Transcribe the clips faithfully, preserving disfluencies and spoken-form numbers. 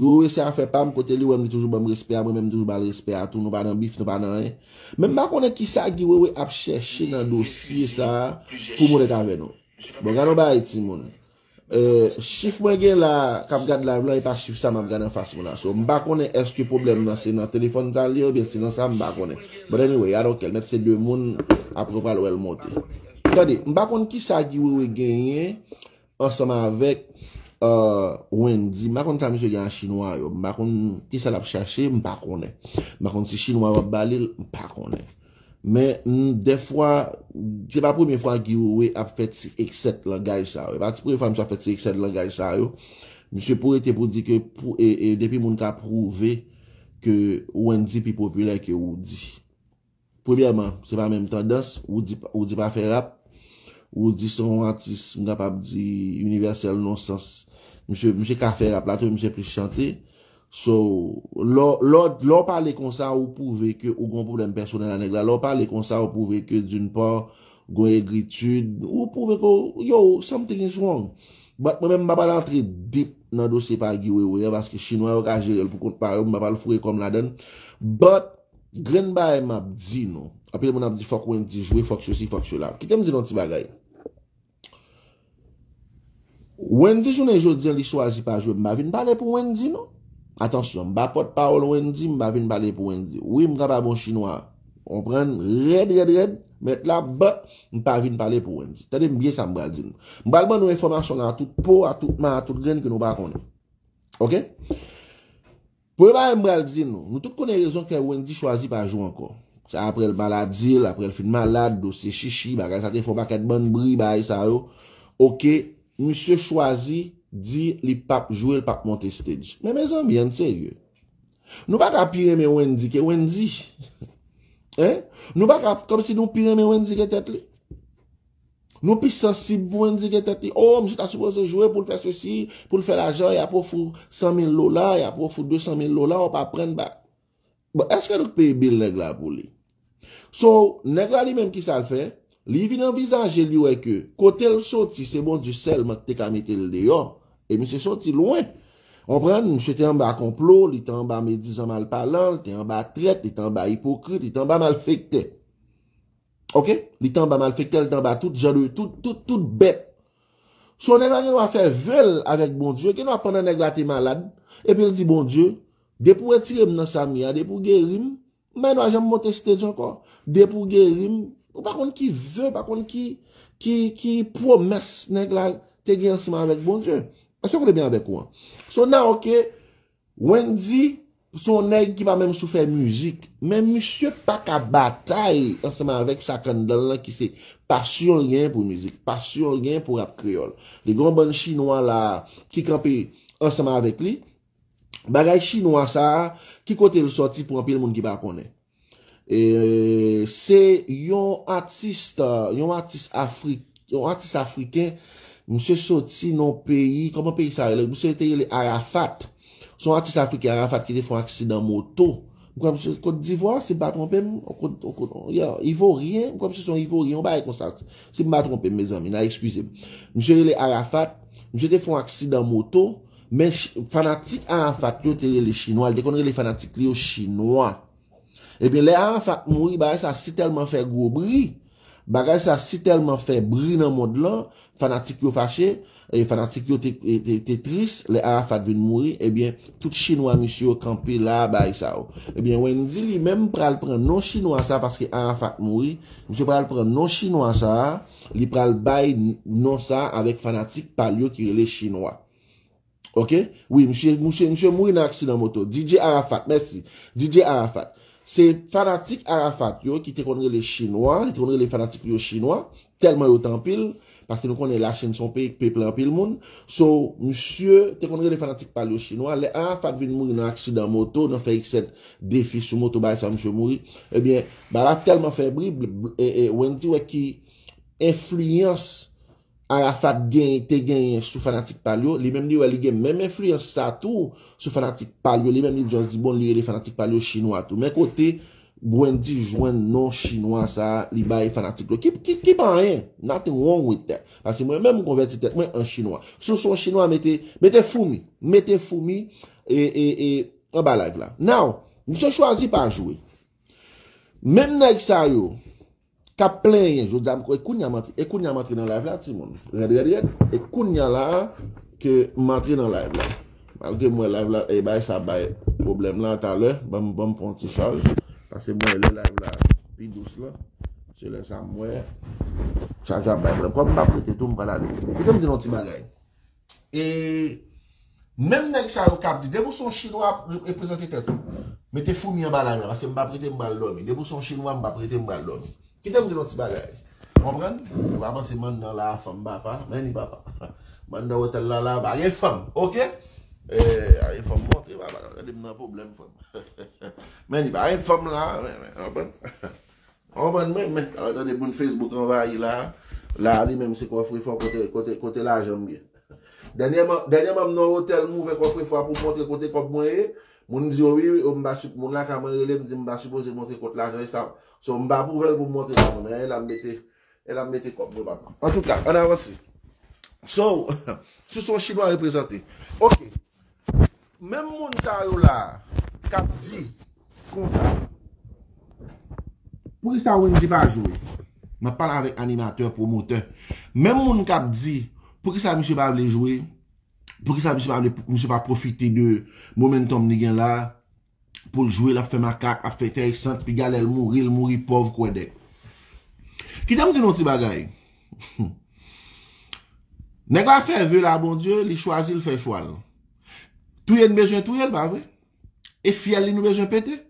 Wewe se afè pa m, kote li wè m, li toujou ban m respè a, mwen menm m toujou ba l respè a tou, nou pa nan bif, nou pa nan anyen. Men m pa konnen kisa Guy Wewe ap chèche nan dosye sa a pou m onèt avè nou. Bon, gade yon bagay, timoun. Euh, chif mwen gen la, k ap gad live la, e pa chif sa m ap gade anfas mwen la. So, m pa konnen èske pwoblèm nan se nan telefòn sa l ye, oubyen se nan sa, m pa konnen. But anyway, I don't care. Mèt se de moun, apre w pral wè l monte. Tande, m pa konn kisa Guy Wewe genyen ansanm avèk euh, Wendy. M pa konn sa misye gen ak chinwa yo. M pa konn kisa l ap chache, m pa konnen. M pa konn si chinwa yo ap ba li l, m pa konnen. Men, m, dèfwa, se pa premye fwa Guy Wewe ap fè ti eksè langaj sa yo. E pa ti premye fwa misye ap fè ti eksè langaj sa yo. Misye pou rete pou di ke pou, e, e, depi moun ka pwouve ke Wendy pi popilè ke Roody. Premyèman, se pa menm tandans, Roody, Roody pa fè rap. Roody se yon atis, m kapab di, inivèsèl nan sans. Misye, misye ka fè rap la tou, misye plis chante. So, lè w- lè w- lè w pale konsa, ou pwouve ke ou gen yon pwoblèm pèsonèl a nèg la. Lè w pale konsa, ou pwouve ke d'une part, gen egritid, ou pwouve ke, w- yo, something is wrong. But mwen menm, m pa pral antre deep nan dosye pa Guy Wewe a, paske chinwa yo ka jere l pou kont pa yo, m pa pral foure kò m ladan l. But, grenn bagay m ap di nou, anpil moun ap di fòk Wendy jwe, fòk sesi, fòk sela. Kite m di nou yon ti bagay. Wendy jounen jodi an li chwazi pa jwe. M pa vin pale pou Wendy non. Atansyon, m pa pòtpawòl Wendy, m pa vin pale pou Wendy. Wi, m kapab yon chinwa. Konprann? Rèd, rèd, rèd. Mèt la, but m pa vin pale pou Wendy. Tande m byen sa m pral di nou. M pral ban nou enfòmasyon la a tout po, a tout ma, a tout grenn ke nou pa konnen. Oke? Premye bagay m pral di nou, nou tout konnen rezon k fè Wendy chwazi pa jwe ankò. Se apre l maladi l, apre l fin malad, dosye chichi, bagay sa te fè yon pakèt bann bri, bagay sa yo. Oke, misye chwazi di li p ap jwe, li p ap monte stage. Men mezanmi, ann serye. Nou pa ka pi renmen Wendy ke Wendy. Hein? Nou pa ka, kòmsi nou pi renmen Wendy ke tèt li. Nou pi sansib pou Wendy ke tèt li. Oh, misye ta sipoze jwe pou l fè sesi, pou l fè lajan, y ap ofri w san mil dola, y ap ofri w de san mil dola, w ap aprann ba. Bon, èske nou k peye bil nèg la pou li? So, nèg la li menm kisa l fè? Li vin anvizaje, li wè ke kote l soti, se Bondye sèlman ki te ka mete l deyò. E misye soti lwen. Konprann? Misye te anba konplo, li te anba medizan malpalan, li te anba trèt, li te anba ipokrit, li te anba malfektè. Oke? Li te anba malfektè, li te anba tout jan de, tout, tout, tout bèt. So, nèg la gen dwa fè ve l avèk Bondye, gen dwa pandan nèg la te malad, epi l di Bondye, depi w retire m nan sa m ye a, depi w geri m, m pa gen dwa janm monte stage ankò. Depi w geri m, ou pa konn ki ve, pa konn ki, ki, ki pwomès nèg la te gen ansanm avèk Bondye. Èske w konprann byen avèk ou an? So, now, oke, Wendy se yon nèg ki pa menm sou fè mizik, men misye pa ka batay ansanm avèk sa k anndan l lan ki se pasyon l gen pou mizik, pasyon l gen pou rap kreyòl. Li gen yon bann chinwa la ki kanpe ansanm avèk li. Bagay chinwa sa a, ki kote l sòti pou anpil moun ki pa konnen? E, se yon atis, yon atis afrik, yon atis afriken, misye soti nan peyi, kòman peyi sa rele? Misye te rele Arafat. Se yon atis afriken, Arafat, ki te fè yon aksidan moto. M kwè misye Kot Divwa, si m pa twonpe m, Kot, Kot, yeah, Ivoryen, m kwè misye se yon Ivoryen, yon bagay konsa. Si m pa twonpe m, mezanmi, n a eskize m. Misye rele Arafat, misye te fè yon aksidan moto, men ch- fanatik Arafat yo te rele chinwa, li te konn rele fanatik li yo chinwa. Ebyen, lè Arafat mouri, bagay sa si tèlman fè gwo bri, bagay sa si tèlman fè bri nan mond lan, fanatik yo fache, e fanatik yo te, te, te tris, lè Arafat vin mouri, ebyen, tout chinwa misye yo kanpe la, bagay sa yo. Ebyen, Wendy li menm pral pran non chinwa sa paske Arafat mouri, misye pral pran non chinwa sa, li pral bay non sa avèk fanatik pa l yo ki rele chinwa. Oke? Wi, misye, misye, misye mouri nan aksidan moto. D J Arafat, mèsi. D J Arafat. Se fanatik Arafat yo ki te konn rele chinwa, li te konn rele fanatik yo chinwa, tèlman yo t anpil, paske nou konnen Lachin se yon peyi k peple anpil moun. So, misye te konn rele fanatik pa l yo chinwa. Lè Arafat vin mouri nan aksidan moto, nan fè eksè defi sou moto, bagay sa misye mouri. Ebyen, bagay la tèlman fè bri, bl- bl- e- e- Wendy wè ki enfliyans Arafat gen, te genyen sou fanatik pa l yo, li menm li wè li gen menm enfliyans sa tou sou fanatik pa l yo, li menm li just di bon, li rele fanatik pa l yo chinwa tou. Men kote Wendy jwenn non chinwa sa a, li bay fanatik yo. Ki, ki, ki pa anyen. Nothing wrong with that. Paske mwen menm m konvèti tèt mwen an chinwa. Si w se yon chinwa, mete, mete Foumi. Mete Foumi e, e, e, anba live la. Now, misye chwazi pa jwe. Menm nèg sa yo k ap plenyen, jodi a, e kounye a m antre, e kounye a m antre nan live la, timoun. Rèd, rèd, rèd. E kounye a la a ke m antre nan live la. Malgre m wè live la, e bay sa bay pwoblèm la talè. Ban m, ban m pran yon ti chaj. Paske m wè lè live la pi dous la. Se lè sa m wè chaj la ap bay pwoblèm. Kòm m p ap rete tou, m pral ale. Kite m di nou yon ti bagay. E menm nèg sa yo k ap di, depi w se yon chinwa ap re- reprezante tèt ou, mete Foumi anba live la, paske m p ap rete m pral dòmi. Depi w se yon chinwa, m p ap rete m pral dòmi. Kite m di nou yon ti bagay. Konprann? Nou pa panse Mandan la, fanm papa. Men ni papa. Mandan otèl la, la, pa gen fanm. Oke? Eh, pa gen fanm montre, papa. Gade m nan pwoblèm, fanm. Men ni pa gen fanm la, men, men, konprann? Konprann, men, men. Alò, tande moun Facebook anvayi la. La, li menm se kòfrefò kote, kote, kote lajan m ye. Dènyèman, dènyèman m nan otèl, m ouvè kòfrefò a pou m montre kote kòb mwen ye. Moun di yo, wi, wi, m pa sup-, moun lakay mwen rele m, di m pa sipoze montre kont lajan e sa. So, m pa pou ouvè l pou m montre lajan, men e la m mete, e la m mete kòb mwen, papa. Antouka, ann avanse. So, si w se yon chinwa reprezante. Oke. Menm moun sa yo la k ap di konsa, poukisa Wendy pa jwe? M ap pale avèk animatè, pwomotè. Menm moun k ap di, poukisa misye pa vle jwe? Poukisa misye pa vle, misye pa pwofite de momentum li gen la pou l jwe, l ap fè makak, l ap fè entèresan, piga lè l mouri, l mouri pòv, kwèdè. Kite m di nou yon ti bagay. Nèg la fè ve l a Bondye, li chwazi l fè chwa l. Touye n bezwen touye l, pa vre? E fyèl li nou bezwen pete?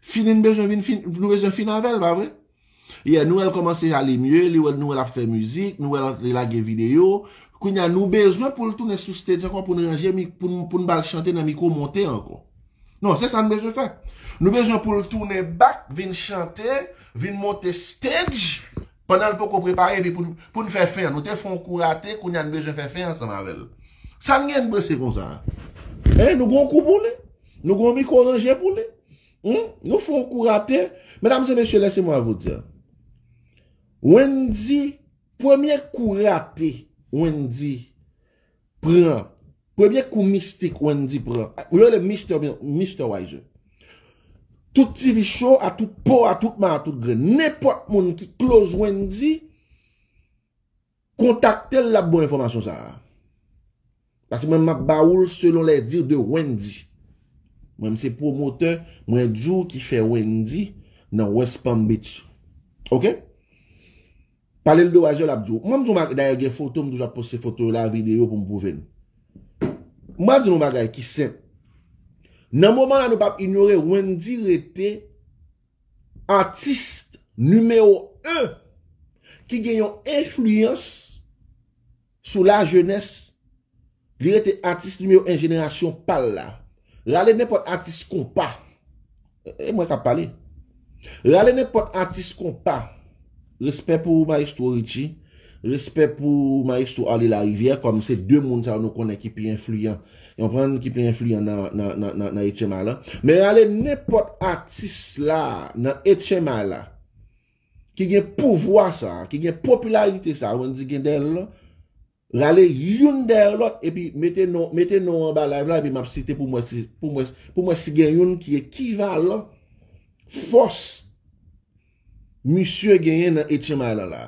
Fini n bezwen vin fin, nou bezwen fin avè l, pa vre? Yeah, nou wè l kòmanse ale mye, li wè, nou wè l ap fè mizik, nou wè l, li lage videyo. Kounye a, nou bezwen pou l tounen sou stage ankò pou n ranje mi, pou n, pou n ba l chante nan mikwo monte ankò. Non, se sa n bezwen fè. Nou bezwen pou l tounen back, vin chante, vin monte stage, pandan l poko prepare, epi pou n, pou n fè fen an. Nou te fè yon kou rate, kounye a n bezwen fè fen ansanm avè l. Sa n gen n panse konsa? Hein, nou gon kou pou li? Nou gon mikwo ranje pou li? Hmm? Nou fè yon kou rate. Medam e mesye, laissez-moi vous dire. Wendy, premye kou rate Wendy pran, premye kou mistik Wendy pran, yo rele Mister, Mister Wiser. Tout T V show, a tout po, a tout ma, a tout grenn. Nenpòt moun ki close Wendy, kontakte l, l ap ba w enfòmasyon sa a. Paske mwen, m ap ba ou l selon les dires de Wendy. Mwen, m se pwomotè, mwen di w ki fè Wendy nan West Palm Beach. Oke? Pale l de Wiser, l ap di w. Mwen, m di w, dayè, gen foto, m toujou ap poste foto yo la, videyo pou m pwouve n. Mwen di nou yon bagay ki senp. Nan moman la, nou p ap inyore, Wendy rete atis nimewo en ki gen yon enfliyans sou lajenès. Li rete atis nimewo en jenerasyon pa l la. Rale nenpòt atis konpa. E, e mwen k ap pale. Rale nenpòt atis konpa. Respè pou Maestro Richie. Respè pou Maestro Arly Larivière, kòm se de moun sa yo nou konnen ki pi enfliyan. Yon pran ki pi enfliyan nan, nan, nan, nan, nan H M I la. Men rale nenpòt atis la, nan H M I la, ki gen pouvwa sa, ki gen popilarite sa, Wendy gen dèyè l lan, rale youn dèyè lòt, epi mete non, mete non anba live la, epi m ap site pou mwen si, pou mwen, pou mwen si gen youn ki ekivalan fòs misye genyen nan H M I lan la.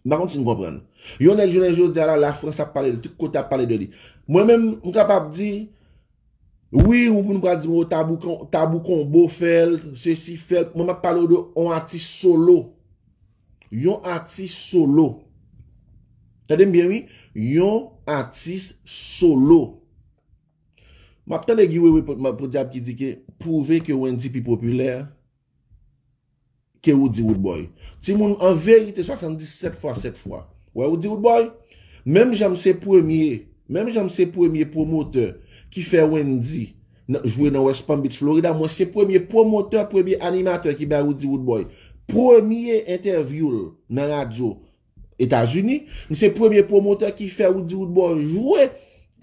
M pa konn si n konprann. Yon nèg jounen jodi a la, Lafrans ap pale de, tout kote ap pale de li. Mwen menm, m kapab di, wi, ou moun pral di m, o, Tabou Kon-, Tabou Konbo fè l, sesi fè l. Mwen, m ap pale w de yon atis solo. Yon atis solo. Tande m byen, wi. Yon atis solo. M ap tande Guy Wewe Podyab ki di ke pwouve ke Wendy pi popilè ke Roody Roodboy. Timoun, an verite, swasanndisèt fwa sèt fwa. Wè, Roody Roodboy, menm jan m se premye, menm jan m se premye pwomotè ki fè Wendy nan, jwe nan West Palm Beach, Florida, mwen se premye pwomotè, premye animatè ki bay Roody Roodboy premye entèvyou l nan radyo Etazini. M se premye pwomotè ki fè Roody Roodboy jwe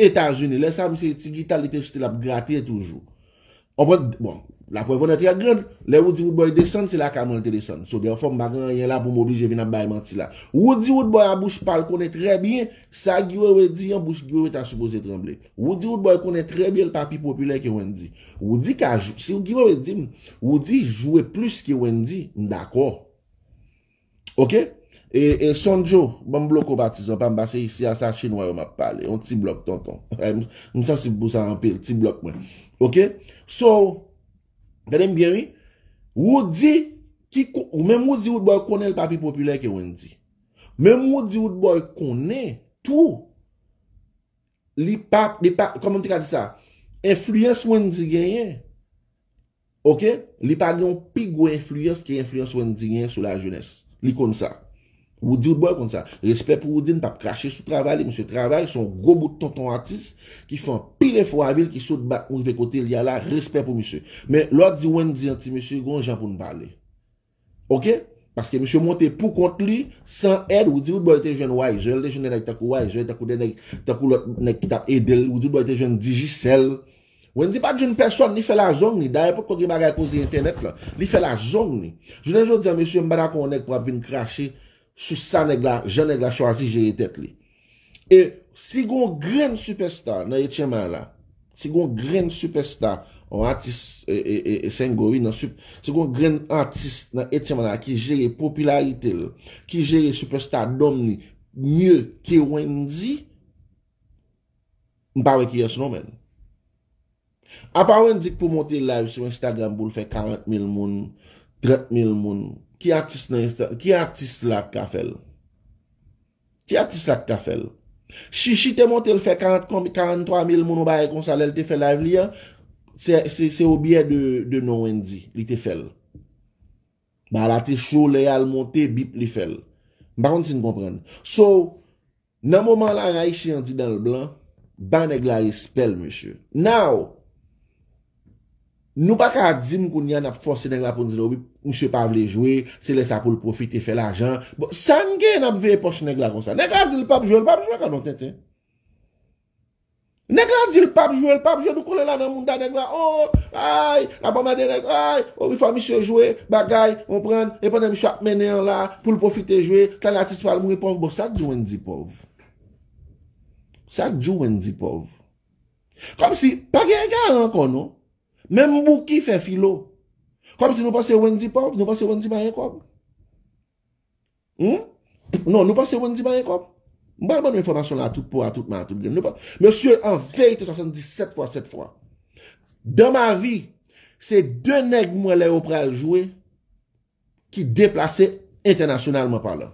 Etazini. Lè sa, m se ti gita, li te soti l ap grate toujou. Konprann? Bon, La preuve en est très grande. Lè Roody Roodboy desann, se lakay mwen l te desann. So, dèfwa m pa gen anyen la pou m oblije vin ap bay manti la. Roody Roodboy a bouch pa l konnen trè byen sa Guy Wewe di an, bouch Guy Wewe ta sipoze tranble. Roody Roodboy konnen trè byen l pa pi popilè ke Wendy. Roody ka, si Guy Wewe di m, Roody jwe plis ke Wendy, m dakò. Ok? E, e Sondjo, ban m bloke w patizan pa m, pase isi a sa chinwa yo m ap pale. Yon ti blòk tonton. M, m sansib pou sa anpil, ti blòk mwen. Ok? So, tande m byen wi. Roody, ki, menm Roody Roodboy konnen l pa pi popilè ke Wendy. Menm Roody Roodboy konnen tou, li pa, li pa, kòman m te ka di sa? Enfliyans Wendy genyen, ok? Li pa gen yon pi gwo enfliyans ke enfliyans Wendy genyen sou lajenès. Li konn sa. Roody Roodboy konn sa. Respè pou Roody, n p ap krache sou travay li, misye travay, se yon gwo bout tonton atis ki fè anpil efò avil, ki sot bat nou rive kote li a la, respè pou misye. Men lè w di Wendy an ti mesye, gen yon jan pou n pale. Ok? Paske misye monte pou kont li, san èd, Roody Roodboy te jwenn Wiser, li te jwenn de nèg tankou Wiser, tankou de nèg, tankou lòt nèg ki t ap ede l, Roody Roodboy te jwenn Digicel. Wendy pa t jwenn pèsòn, li fè lazong li. Dayè, potko gen bagay koze entènèt la. Li fè lazong li. Jounen jodi a, mesye, m pa dakò yon nèg pou ap vin krache sou sa nèg la, jan nèg la chwazi jere tèt li. E si gon grenn sipèsta nan Etchenma la, si gon grenn sipèsta, yon atis, e, e, e, e Sengo, wi, nan sip, si gon grenn atis nan Etchenma la ki jere popilarite l, ki jere sipèsta dòm li mye ke Wendy, m pa wè kiyès non, menn. Apa Wendy k pou monte live sou Instagram pou l fè karant mil moun, trant mil moun. Ki atis nan Insta, ki atis la k ka fè l? Ki atis la k ka fè l? Chichi te monte l fè karant, konbyen, karant twa mil moun, yon bagay konsa, lè l te fè live li an, se, se, se obye de, de non Wendy, li te fè l. Bagay la te cho, lè y al monte, bip li fè l. M pa konn si n konprann. So, nan moman la, Haitien an di dan l blan, ba nèg la respè l, mesye. Now, nou pa ka di m kounye a n ap fòse nèg la pou n di l, wi, misye pa vle jwe, se lè sa pou l pwofite fè lajan. Bon, sa n gen n ap veye pòch nèg la konsa? Nèg la di l p ap jwe, l p ap jwe, gadon tenten. Nèg la di l p ap jwe, l p ap jwe, nou kole la nan mounda nèg la, oh, ay, l ap anmède nèg, ay, oh, wi, fò misye jwe, bagay, konprann, e pandan misye ap mennen an la, pou l pwofite jwe, tan atis pa l mouri pòv, bon, sa k di Wendy pòv? Sa k di Wendy pòv? Kòmsi, pa gen egare ankò, non. Menm Bouki fè filo. Kòmsi nou panse Wendy pòv, nou panse Wendy pa gen kòb. Hmm? Non, nou panse Wendy pa gen kòb? M pral ban nou enfòmasyon la tout po, a tout ma, a tout grenn. Nou pa, mesye, an verite, swasanndisèt fwa sèt fwa. Dan ma vi, se de nèg m wè lè yo pral jwe ki deplase entènasyonalman palan.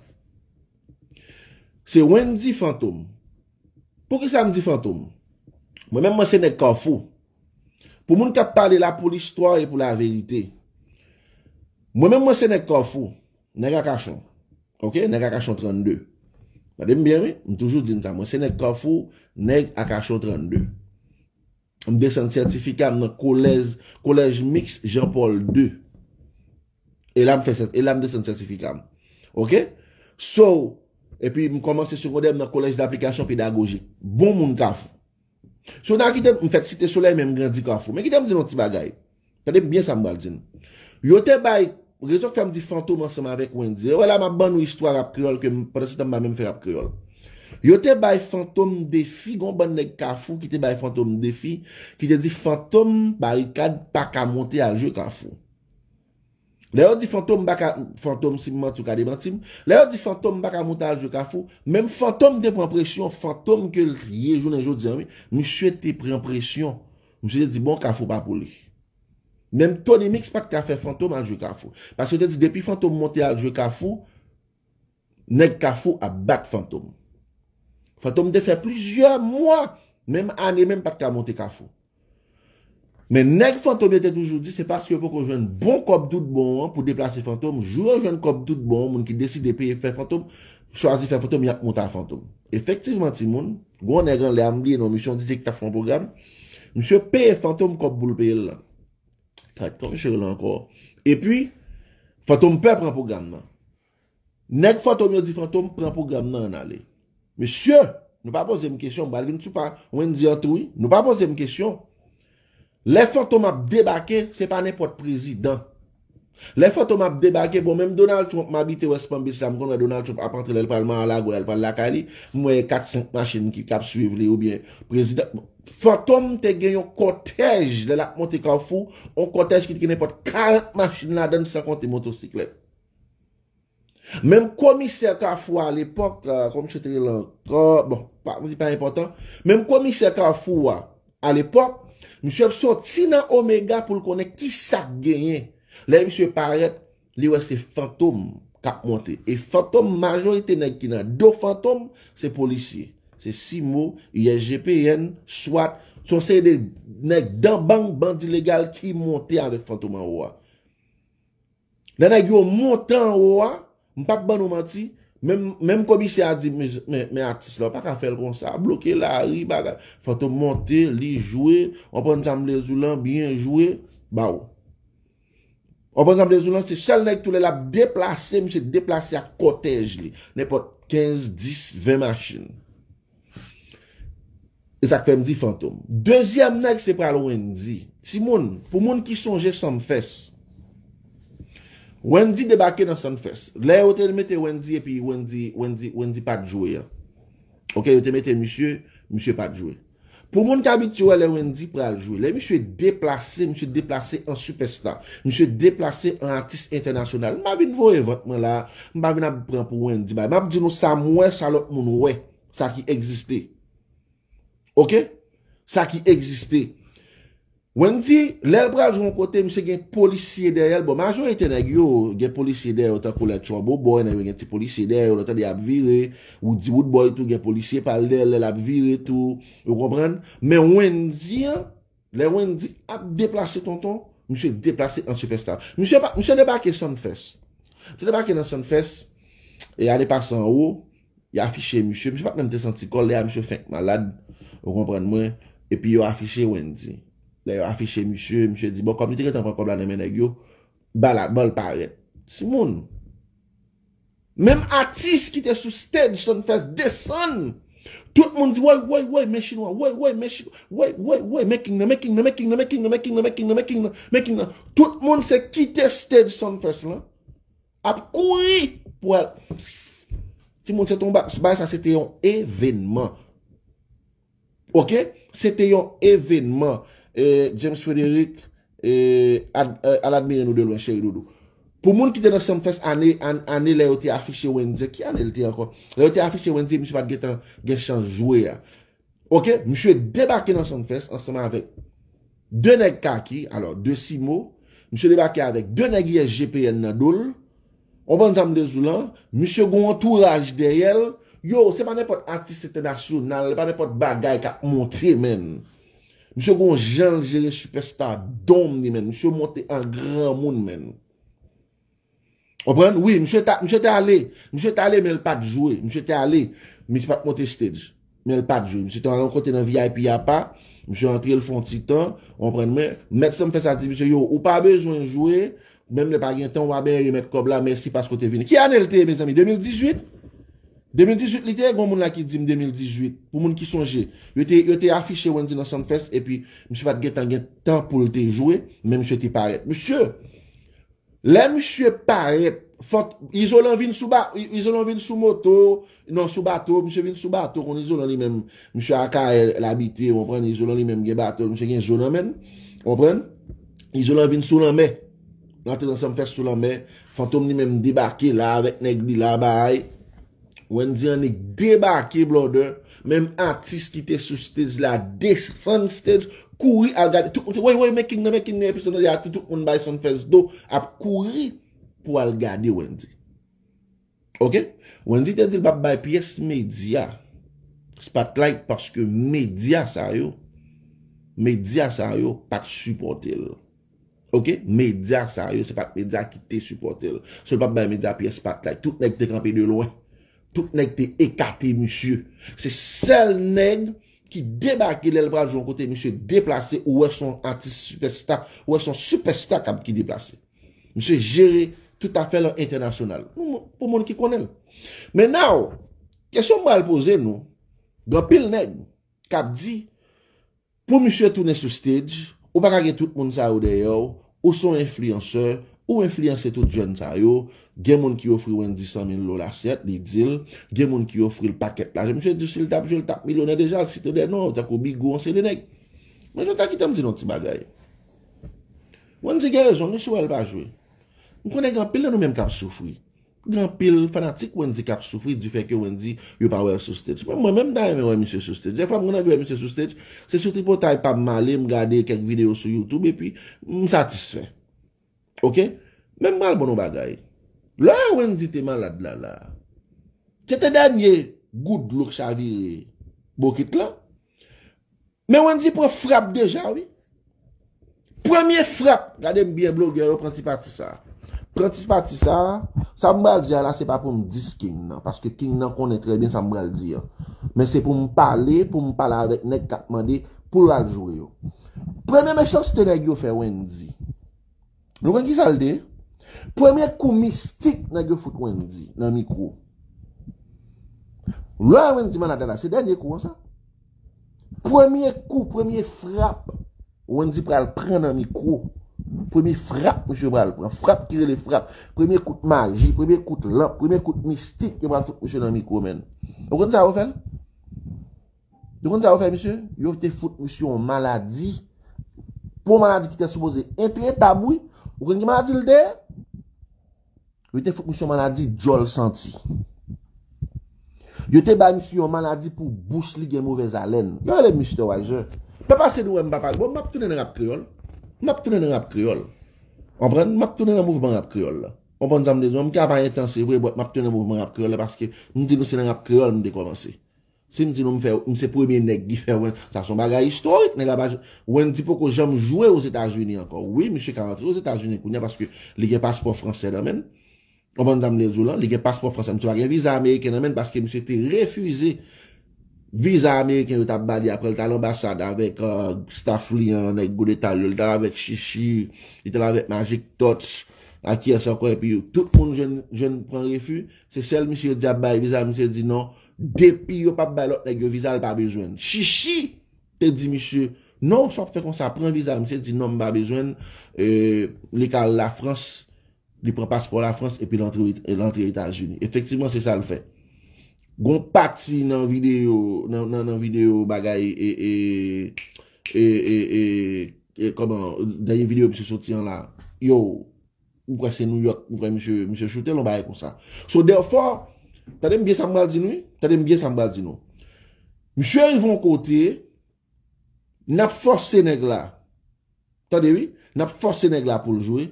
Se Wendy Fantom. Poukisa m di Fantom? Mwen menm, mwen se nèg Kafou. Pou moun k ap pale la pou listwa e pou laverite. Mwen menm, mwen se nèg Kafou. Nèg Akachon. Ok? Nèg Akachon trannde. Gade m byen, wi. M toujou di n sa. Mwen se nèg Kafou, nèg Akachon trannde. M desann sètifika m nan kolèj, kolèj miks Jean Paul de. E la m fè sèt-, e la m desann sètifika m. Ok? So, epi m kòmanse segondè m nan kolèj daplikasyon pedagojik. Bon moun Kafou. So, n a kite m fèt Site Solèy, men m grandi Kafou. Men kite m di nou yon ti bagay. Tande m byen sa m pral di n. Yo te bay, rezon k fè m di Fantom ansanm avèk Wendy. E wè la m ap ban nou istwa rap kreyòl ke m, pandan se tan m pa menm fè rap kreyòl. Yo te bay Fantom defi, gon bann nèg Kafou ki te bay Fantom defi, ki te di Fantom Barikad pa ka monte al jwe Kafou. Lè yo di Fantom pa ka, Fantom, si m manti, w ka demanti m. Lè yo di Fantom pa ka monte al jwe Kafou, menm Fantom te pran presyon, Fantom ke l ye jounen jodi a, wi. Misye te pran presyon. Misye te di, bon, Kafou pa pou li. Menm Tony Mix pa t ka fè Fantom al jwe Kafou. Paske yo te di, depi Fantom monte al jwe Kafou, nèg Kafou ap bat Fantom. Fantom te fè plizyè mwa, menm ane menm, pa t ka monte Kafou. Men nèg Fantom yo te toujou di se paske yo poko jwenn bon kòb tout bon an pou deplase Fantom. Jou yo jwenn kòb tout bon an, moun ki deside peye fè Fantom, chwazi fè Fantom, y ap monte a Fantom. Efektivman, timoun, gon nèg anlè a, m bliye non misye, yon D J ki t ap fè yon pwogram. Misye peye Fantom kòb pou l peye l la. Trak, kòman misye rele ankò? Epi, Fantom pè pran pwogram nan. Nèg Fantom yo di Fantom pran pwogram nan, ann ale. Mesye, nou pa poze m kesyon, m pral vin sou pa Wendy an tou, wi. Nou pa poze m kesyon. Lè Fantom ap debake, se pa nenpòt prezidan. Lè Fantom ap debake, bon, menm Donald Trump, m abite West Palm Beach la, m konn wè Donald Trump ap antre, lè l pral Mar-a-Lago, lè l pral lakay li, m wè kat senk machin ki, k ap swiv li, oubyen prezidan. Fantom te gen yon kòtèj, lè l ap monte Kafou, yon kòtèj ki te gen nenpòt karant machin ladan l, san konte motosiklèt. Menm komisè Kafou a lepòk, kòman misye te rele ankò, bon, pa, li pa enpòtan. Menm komisè Kafou a, a lepòk, misye ap soti nan Omega pou l konnen ki sa k genyen. Lè misye parèt, li wè se Fantom k ap monte. E Fantom, majorite nèg ki nan do Fantom, se polisye. Se Simo, I S G P N, swat, se yon seri de nèg dan bang, bandi legal ki monte avèk Fantom anwo a. Lè nèg yo monte anwo a, m p ap ban nou manti, menm, menm komisè a di, men, men, men atis la, ou pa ka fè l konsa, bloke lari, bagay. Fantom monte, li jwe, w konprann sa m vle di w lan, byen jwe, ba w. W konprann sa m vle di w lan, se sèl nèg tou lè l ap deplase, misye deplase ak kòtèj li. Nenpòt kenz, dis, ven machin. E sa k fè m di Fantom. Dezyèm nèg se pral Wendy. Timoun, pou moun ki sonje Sumfest, Wendy debake nan Sumfest. Lè yo te mete Wendy epi Wendy, Wendy, Wendy pa t jwe an. Oke, yo te mete misye, misye pa t jwe. Pou moun ki abitye wè lè Wendy pral jwe, lè misye deplase, misye deplase an sipèsta. Misye deplase an atis entènasyonal. M pa vin voye vant mwen la, m pa vin ap pran pou Wendy bay. M ap di nou sa m wè, sa lòt moun wè, sa ki egziste. Oke? Sa ki egziste. Wendy, lè l pral jwe yon kote, misye gen polisye dèyè l. Bon, majorite nèg yo gen polisye dèyè yo, tankou lè Trouble Boy, nèg yo gen ti polisye dèyè yo, lè w tande y ap vire, Woody Woodboy tou gen polisye pa l dèyè l lè l ap vire tou, ou konprann? Men Wendy an, lè Wendy ap deplase tonton, misye deplase an sipèsta. Misye pa, misye debake Sumfest. Misye debake nan Sumfest, e ane pase anwo, y afiche misye, misye pa t menm te santi kò l, lè a misye fenk malad, ou konprann mwen, epi yo afiche Wendy. Lè yo afiche misye, misye di, bon, kòm li te gentan pran kòb la nan men nèg yo, ba la, ban l parèt. Timoun. Menm atis ki te sou stage Sumfest desann. Tout moun di, woy, woy, woy, men chinwa, woy, woy, men chinwa, woy, woy, woy, men king nan, men king nan, men king nan, men king nan, men king nan, men king nan, men king nan, men king nan. Tout moun se kite stage Sumfest lan. Ap kouri pou al. Timoun, se te yon ba-, bagay sa, se te yon evènman. Oke? Se te yon evènman. Eh, James Frederick, eh, ad-, eh, al admire nou de lwen, cheri doudou. Pou moun ki te nan Sumfest ane, an-, ane lè yo te afiche Wendy, ki ane l te ankò? Lè yo te afiche Wendy, misye pa t gentan gen chans jwe a. Oke, misye debake nan Sumfest ansanm avèk de nèg kaki, alò, de Simo. Misye debake avèk de nèg I S G P N nan do l. Ou konprann sa m vle di w lan? Misye gon antouraj dèyè l. Yo, se pa nenpòt atis entènasyonal, se pa nenpòt bagay k ap monte, menn. Misye gon jan l jere sipèsta dòm li, menn. Misye monte an granmoun, menn. Konprann? Wi, misye ta, misye te ale. Misye te ale, men l pa t jwe. Misye te ale. Misye pa t monte stage. Men l pa t jwe. Misye te al yon kote nan V I P apa. Misye antre, l fè yon ti tan. Ou konprann mwen? Mèt Sumfest a di misye, yo, ou pa bezwen jwe. Menm lè pa gen tan, w a byen remèt kòb la. Mèsi paske w te vini. Ki ane l te ye, mezanmi? De mil dizuit? De mil dizuit li te ye? Gon moun la ki di m de mil dizuit. Pou moun ki sonje. Yo te, yo te afiche Wendy nan Sumfest, epi misye pa t gentan gen tan pou l te jwe, men misye te parèt. Misye, Lè misye parèt, fòt, Izolan vin sou ba-, I-, Izolan vin sou moto, non, sou bato, misye vin sou bato, konn Izolan li menm, misye Akayè l abite, ou konprann, Izolan li menm gen bato, misye gen zo nan men l, ou konprann? Izolan vin sou lanmè, rantre nan Sumfest sou lanmè, Fantom li menm debake la avèk nèg li la, bay. Wendy annik debake, blòdè. Menm atis ki te sou stage la, desann stage, kouri al gade. Tout moun se, woy, woy, men king nan, men king nan, epi se nan de a, tout, tout moun bay Sumfest do, ap kouri pou al gade Wendy. Oke? Wendy te di l p ap bay pyès medya spotlight paske medya sa yo, medya sa yo pa t sipòte l. Oke? Medya sa yo, se pa t medya ki te sipòte l. So, l p ap bay medya pyès spotlight. Tout nèg te kanpe de lwen. Tout nèg te ekate misye. Se sèl nèg ki debake lè l pral jwe yon kote, misye deplase, ou wè se yon atis sipèsta, ou wè se yon sipèsta k ap ki deplase. Misye jere tout afè l an entènasyonal. Pou moun ki konnen l. Men now, kesyon m pral poze nou, gen anpil nèg k ap di, pou misye tounen sou stage, Ou pa ka gen tout moun sa yo dèyè w. Ou se yon enfliyansè, ou enfliyanse tout jèn sa yo. Gen moun ki ofri Wendy san mil dola syèt, li di l. Gen moun ki ofri l pakèt lajan. Misye di si l t ap jwe, l t ap milyonè deja, l site de non, tankou Bigo, yon seri de nèg. Men nou ta kite m di nou ti bagay. Wendy gen rezon, misye wè l pa jwe. M konnen gen anpil nan nou menm k ap soufri. Gen anpil fanatik Wendy k ap soufri du fait que Wendy, yo pa wè l sou stage. Men mwen menm, m ta renmen wè misye sou stage. Dèfwa m konn anvi wè misye sou stage, se sou tripotay pa m m ale, m gade kèk videyo sou YouTube, epi m satisfè. Oke? Men m pral bon nou bagay. Lè Wendy te malad la, la, se te dènye gout dlo k chavire bokit lan. Men Wendy pran frap deja, wi. Premye frap, gade m byen blogè yo, pran ti pati sa. Pran ti pati sa, sa m pral di a la, se pa pou m dis King nan, paske King nan konnen trè byen sa m pral di an. Men se pou m pale, pou m pale avèk nèg k ap mande pou l al jwe yo. Premye mechanste nèg yo fè Wendy. Nou konn kisa l te ye? Premye kou mistik nèg yo fout Wendy nan mikwo. Lè Wendy malad la, se dènye kou an sa. Premye kou, premye frap, Wendy pral pran nan mikwo. Premye frap, misye pral pran. Frap ki rele frap. Premye kout maji, premye kout lanp, premye kout mistik, yo pral fout misye nan mikwo, menn. Ou konn sa yo fè l? Ou konn sa yo fè misye? Yo te fout misye yon maladi. Pou yon maladi ki te sipoze entretab, wi. Ou konn ki maladi l te ye? Yo te fout misye yon maladi djòl santi. Yo te bay misye yon maladi pou bouch li gen movèz alèn. Yo rele Mister Wiser. Pèp Ayisyen, nou wè m pa pale. Bon, m ap tounen nan rap kreyòl. M ap tounen nan rap kreyòl. Konprann? M ap tounen nan mouvman rap kreyòl la. Konprann sa m vle di? M ka pa entans, se vre, but m ap tounen nan mouvman rap kreyòl la paske m di nou se nan rap kreyòl m te kòmanse. Si m di nou m fè, m se premye nèg ki fè Wen-, sa se yon bagay istorik, nèg la pa, Wendy poko janm jwe Ozetazini ankò. Wi, misye ka rantre Ozetazini kounye a paske li gen paspò fransè nan men l. Konprann sa m vle di w lan? Li gen paspò fransè. Misye pa gen viza ameriken nan men l paske misye te refize viza ameriken yo t ap ba li apre l t al anbasad avèk, euh, staff li an, nèg Godetal yo, li t al avèk Chichi, li t al avèk Magic Touch, ak kiyès ankò, epi tout moun jwenn, jwenn pran refi. Se sèl misye yo di ap bay viza, misye di non. Depi yo p ap bay lòt nèg yo viza, l pa bezwen l. Chichi te di misye, non, sa w ap fè konsa, pran viza. Misye di non, m pa bezwen l. E, li ka al Lafrans, li pran paspò Lafrans, epi l antre, l antre Etazini. Efektivman, se sa l fè. Gon pati nan videyo, nan, nan, nan videyo bagay, e, e, e, e, e, e, kòman, dènye videyo misye soti an la, yo, m kwè se New York, m kwè misye, misye choute l, yon bagay konsa. So, therefore, tande m byen sa m pral di nou, wi. Tande m byen sa m pral di nou. Misye rive yon kote, n ap fòse nèg la. Tande, wi. N ap fòse nèg la pou l jwe,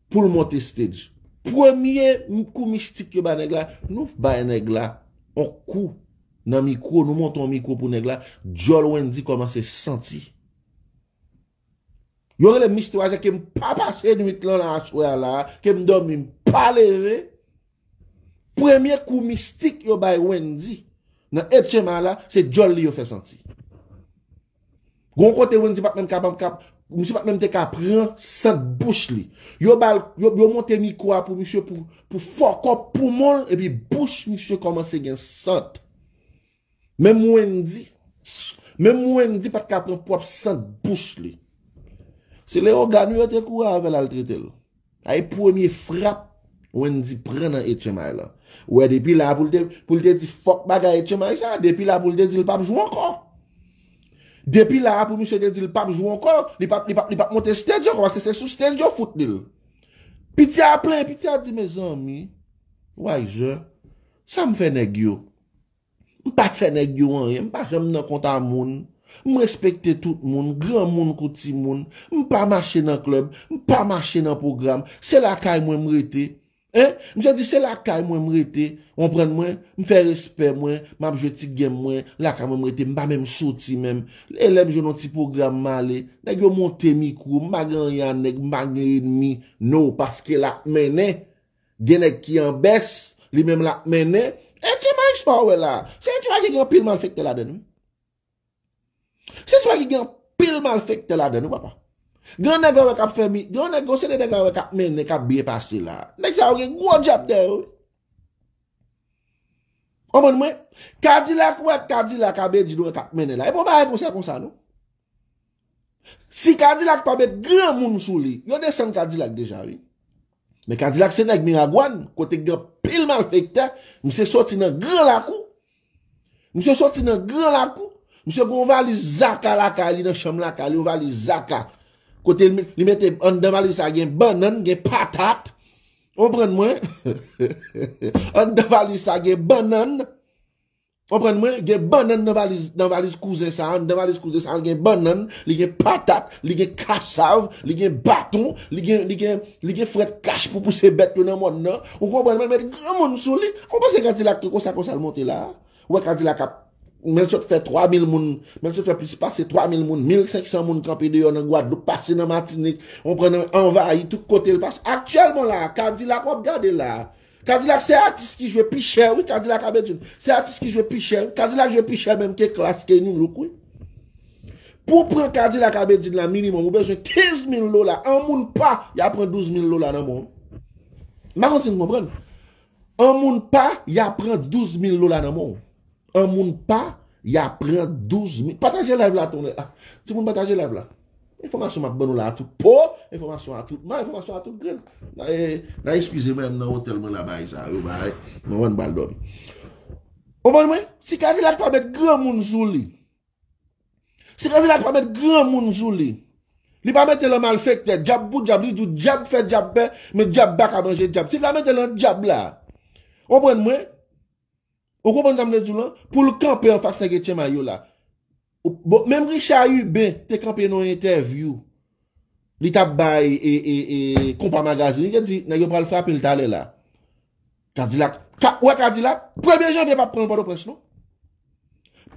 pou l monte stage. Premye m-, kou mistik yo bay nèg la, nou bay nèg la yon kou nan mikwo, nou monte yon mikwo pou nèg la, djòl Wendy kòmanse santi. Yo rele m Mister Wiser ke m pa pase nwit lan la aswè a la, ke m dòmi, m pa leve. Premye kou mistik yo bay Wendy nan H M I la, se djòl li yo fè santi. Gon kote Wendy pa t menm ka, pa t ka, misye pa t menm te ka pran sant bouch li. Yo ba l, yo, yo monte mikwo a pou misye, pou, pou fòkòp poumon l, epi bouch misye kòmanse gen sant. Menm Wendy, menm Wendy pa t ka pran pwòp sant bouch li. Se leyogàn wi yo te kouri avè l al trete l. Ay premye frap Wendy pran nan H M I lan. Ou wè depi la pou l te, pou l te di fòk bagay H M I sa, depi la pou l te di l p ap jwe ankò. Depi la pou misye te di l p ap jwe ankò, li p ap, li p ap, li p ap monte stage ankò, paske se sou stage yo fout li l. Piti a plenyen, piti a di, mezanmi, Wiser, sa m fè nèg yo? M pa fè nèg yo anyen, m pa janm nan kont a moun. M respekte tout moun, granmoun kou timoun. M pa mache nan klèb, m pa mache nan pwogram. Se lakay mwen m rete. Hein? Misye di se lakay mwen m rete. Konprann mwen? M fè respè mwen, m ap jwe ti game mwen, lakay mwen m rete, m pa menm soti menm. E lè m jwenn yon ti pwogram m ale, nèg yo monte mikwo, m pa gen anyen a nèg, m pa gen enmi. No, paske l ap mennen. Gen nèg ki an bès, li menm l ap mennen. H M I sa w wè la. Se H M I ki gen anpil malfektè ladan l, wi. Se H M I ki gen anpil malfektè ladan l, wi, papa. Gen nèg a wè k ap fè mi, gen nèg, gon seri de nèg a wè k ap mennen, k ap byen pase la. Nèg sa yo gen gwo djab dèyè yo, wi. Konprann mwen? Kadilak wè, Kadilak a Bedjine wè k ap mennen la. E pa yon bagay konsa, konsa, non. Si Kadilak pa met granmoun sou li, yo desann Kadilak deja, wi. Men Kadilak se nèg Miragwàn, kote gen pil malfektè, misye soti nan gran lakou. Misye soti nan gran lakou. Misye gen yon valiz zaka lakay li, nan chanm lakay li, yon valiz zaka. Kote li, li mete anndan valiz sa gen bannann, gen patat. Konprann mwen? Anndan valiz sa gen bannann. Konprann mwen? Gen bannann nan valiz, nan valiz kouzen sa, anndan valiz kouzen sa, gen bannann, li gen patat, li gen kasav, li gen baton, li gen, li gen, li gen frèt kach pou pouse bèt yo nan mòn nan. Ou konprann mwen? Met granmoun sou li. Ou panse Kadilak tou konsa, konsa l monte la? Ou wè Kadilak ap, men l sot fè twa mil moun, men l sot fè plis pase twa mil moun, mil senk san moun kanpe deyò nan Gwadloup, pase nan Matinik, ou konprann, anvayi tout kote l pase. Aktyèlman la, Kadilak w ap gade la. Kadilak se atis ki jwe pi chè, wi, Kadilak a Bedjine. Se atis ki jwe pi chè, wi. Kadilak jwe pi chè menm ke Klass, ke Nu Look, wi. Pou pran Kadilak a Bedjine la, minimòm, ou bezwen kenz mil dola. An moun pa, y a pran douz mil dola nan men w. M pa konn si n konprann. An moun pa, y a pran douz mil dola nan men w. An moun pa, y a pran douz mil. Pataje live la, tonè. Ah, timoun, pataje live la. Enfòmasyon m ap ban nou la a tout po, enfòmasyon a tout ma, enfòmasyon a tout grenn. Nan, eh, nan eskize mwen, m nan otèl mwen la, bagay sa yo, bagay. Mwen, mwen pral dòmi. Konprann mwen? Si Kadilak pa met granmoun sou li, si Kadilak pa met granmoun sou li, li pa mete l an malfektè, dyab pou dyab, li di w dyab fè dyab pè, men dyab pa ka manje dyab. Si l pa mete l an dyab la, konprann mwen? Ou konprann sa m vle di w lan? Pou l kanpe anfas nèg Etyen May yo la. Ou, bon, menm Richard Huben te kanpe nan yon entèvyou. Li t ap bay e, e, e, Konpa Magazine. Li te di, nèg yo pral frape l talè la. Kadilak. Ka, wè Kadilak, premye janvye p ap pran l Pòtoprens, non.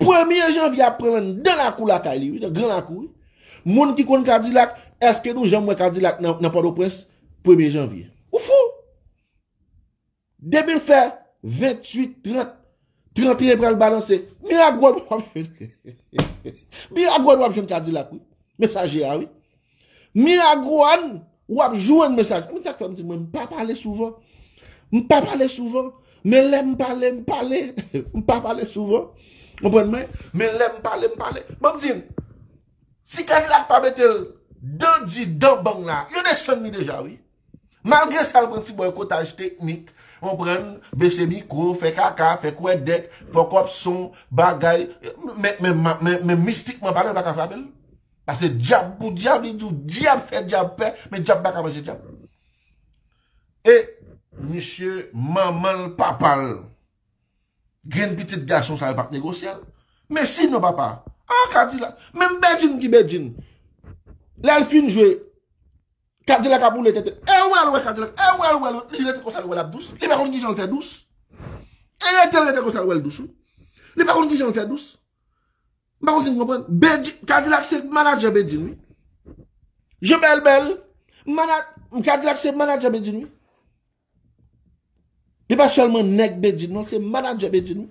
Premye janvye ap pran l anndan lakou lakay li, wi, nan gran lakou, wi. Moun ki konn Kadilak, èske nou janm wè Kadilak nan, nan Pòtoprens premye janvye? Ou fou! Depi l fè venntuit, trant, tranteyen pral balanse. Miragwàn w ap jwenn. Miragwàn w ap jwenn Kadilak, wi. Mesaje a, wi. Miragwàn w ap jwenn mesaj. Men sa k fè m di mwen, m pa pale souvan. M pa pale souvan. Men lè m pale, m pale. M pa pale souvan. Konprann mwen? Men lè m pale, m pale. Ban m di n, si Kadilak pa mete l dan di dan bang la, yo desann li deja, wi. Malgre sa, l pran ti bòykotaj teknik, konprann, bese mikwo, fè kaka, fè kwèdèk, fè kòpson, bagay, men, men, men, men mistikman palan, yo pa ka frape l. Paske dyab pou dyab, li di w dyab fè dyab pè, men dyab pa ka manje dyab. E misye, manman l, papa l, grenn pitit gason sa yo p ap negosye l. Men sinon, papa, ah, Kadilak, menm Bedjine ki Bedjine, lè l fin jwe, Kadilak ap woule tete. E ou wè l wè Kadilak. E ou wè l wè l. Li rete konsa, l wè l ap dous. Li pa konn kijan l fè dous. E rete l rete konsa, l wè l dous, wi. Li pa konn kijan l fè dous. M pa konn si n konprann. Bedjine, Kadilak se manadjè Bedjine, wi. Jean Bèl Bèl, mana-, Kadilak se manadjè Bedjine, wi. Li pa sèlman nèg Bedjine, non, se manadjè Bedjine, wi.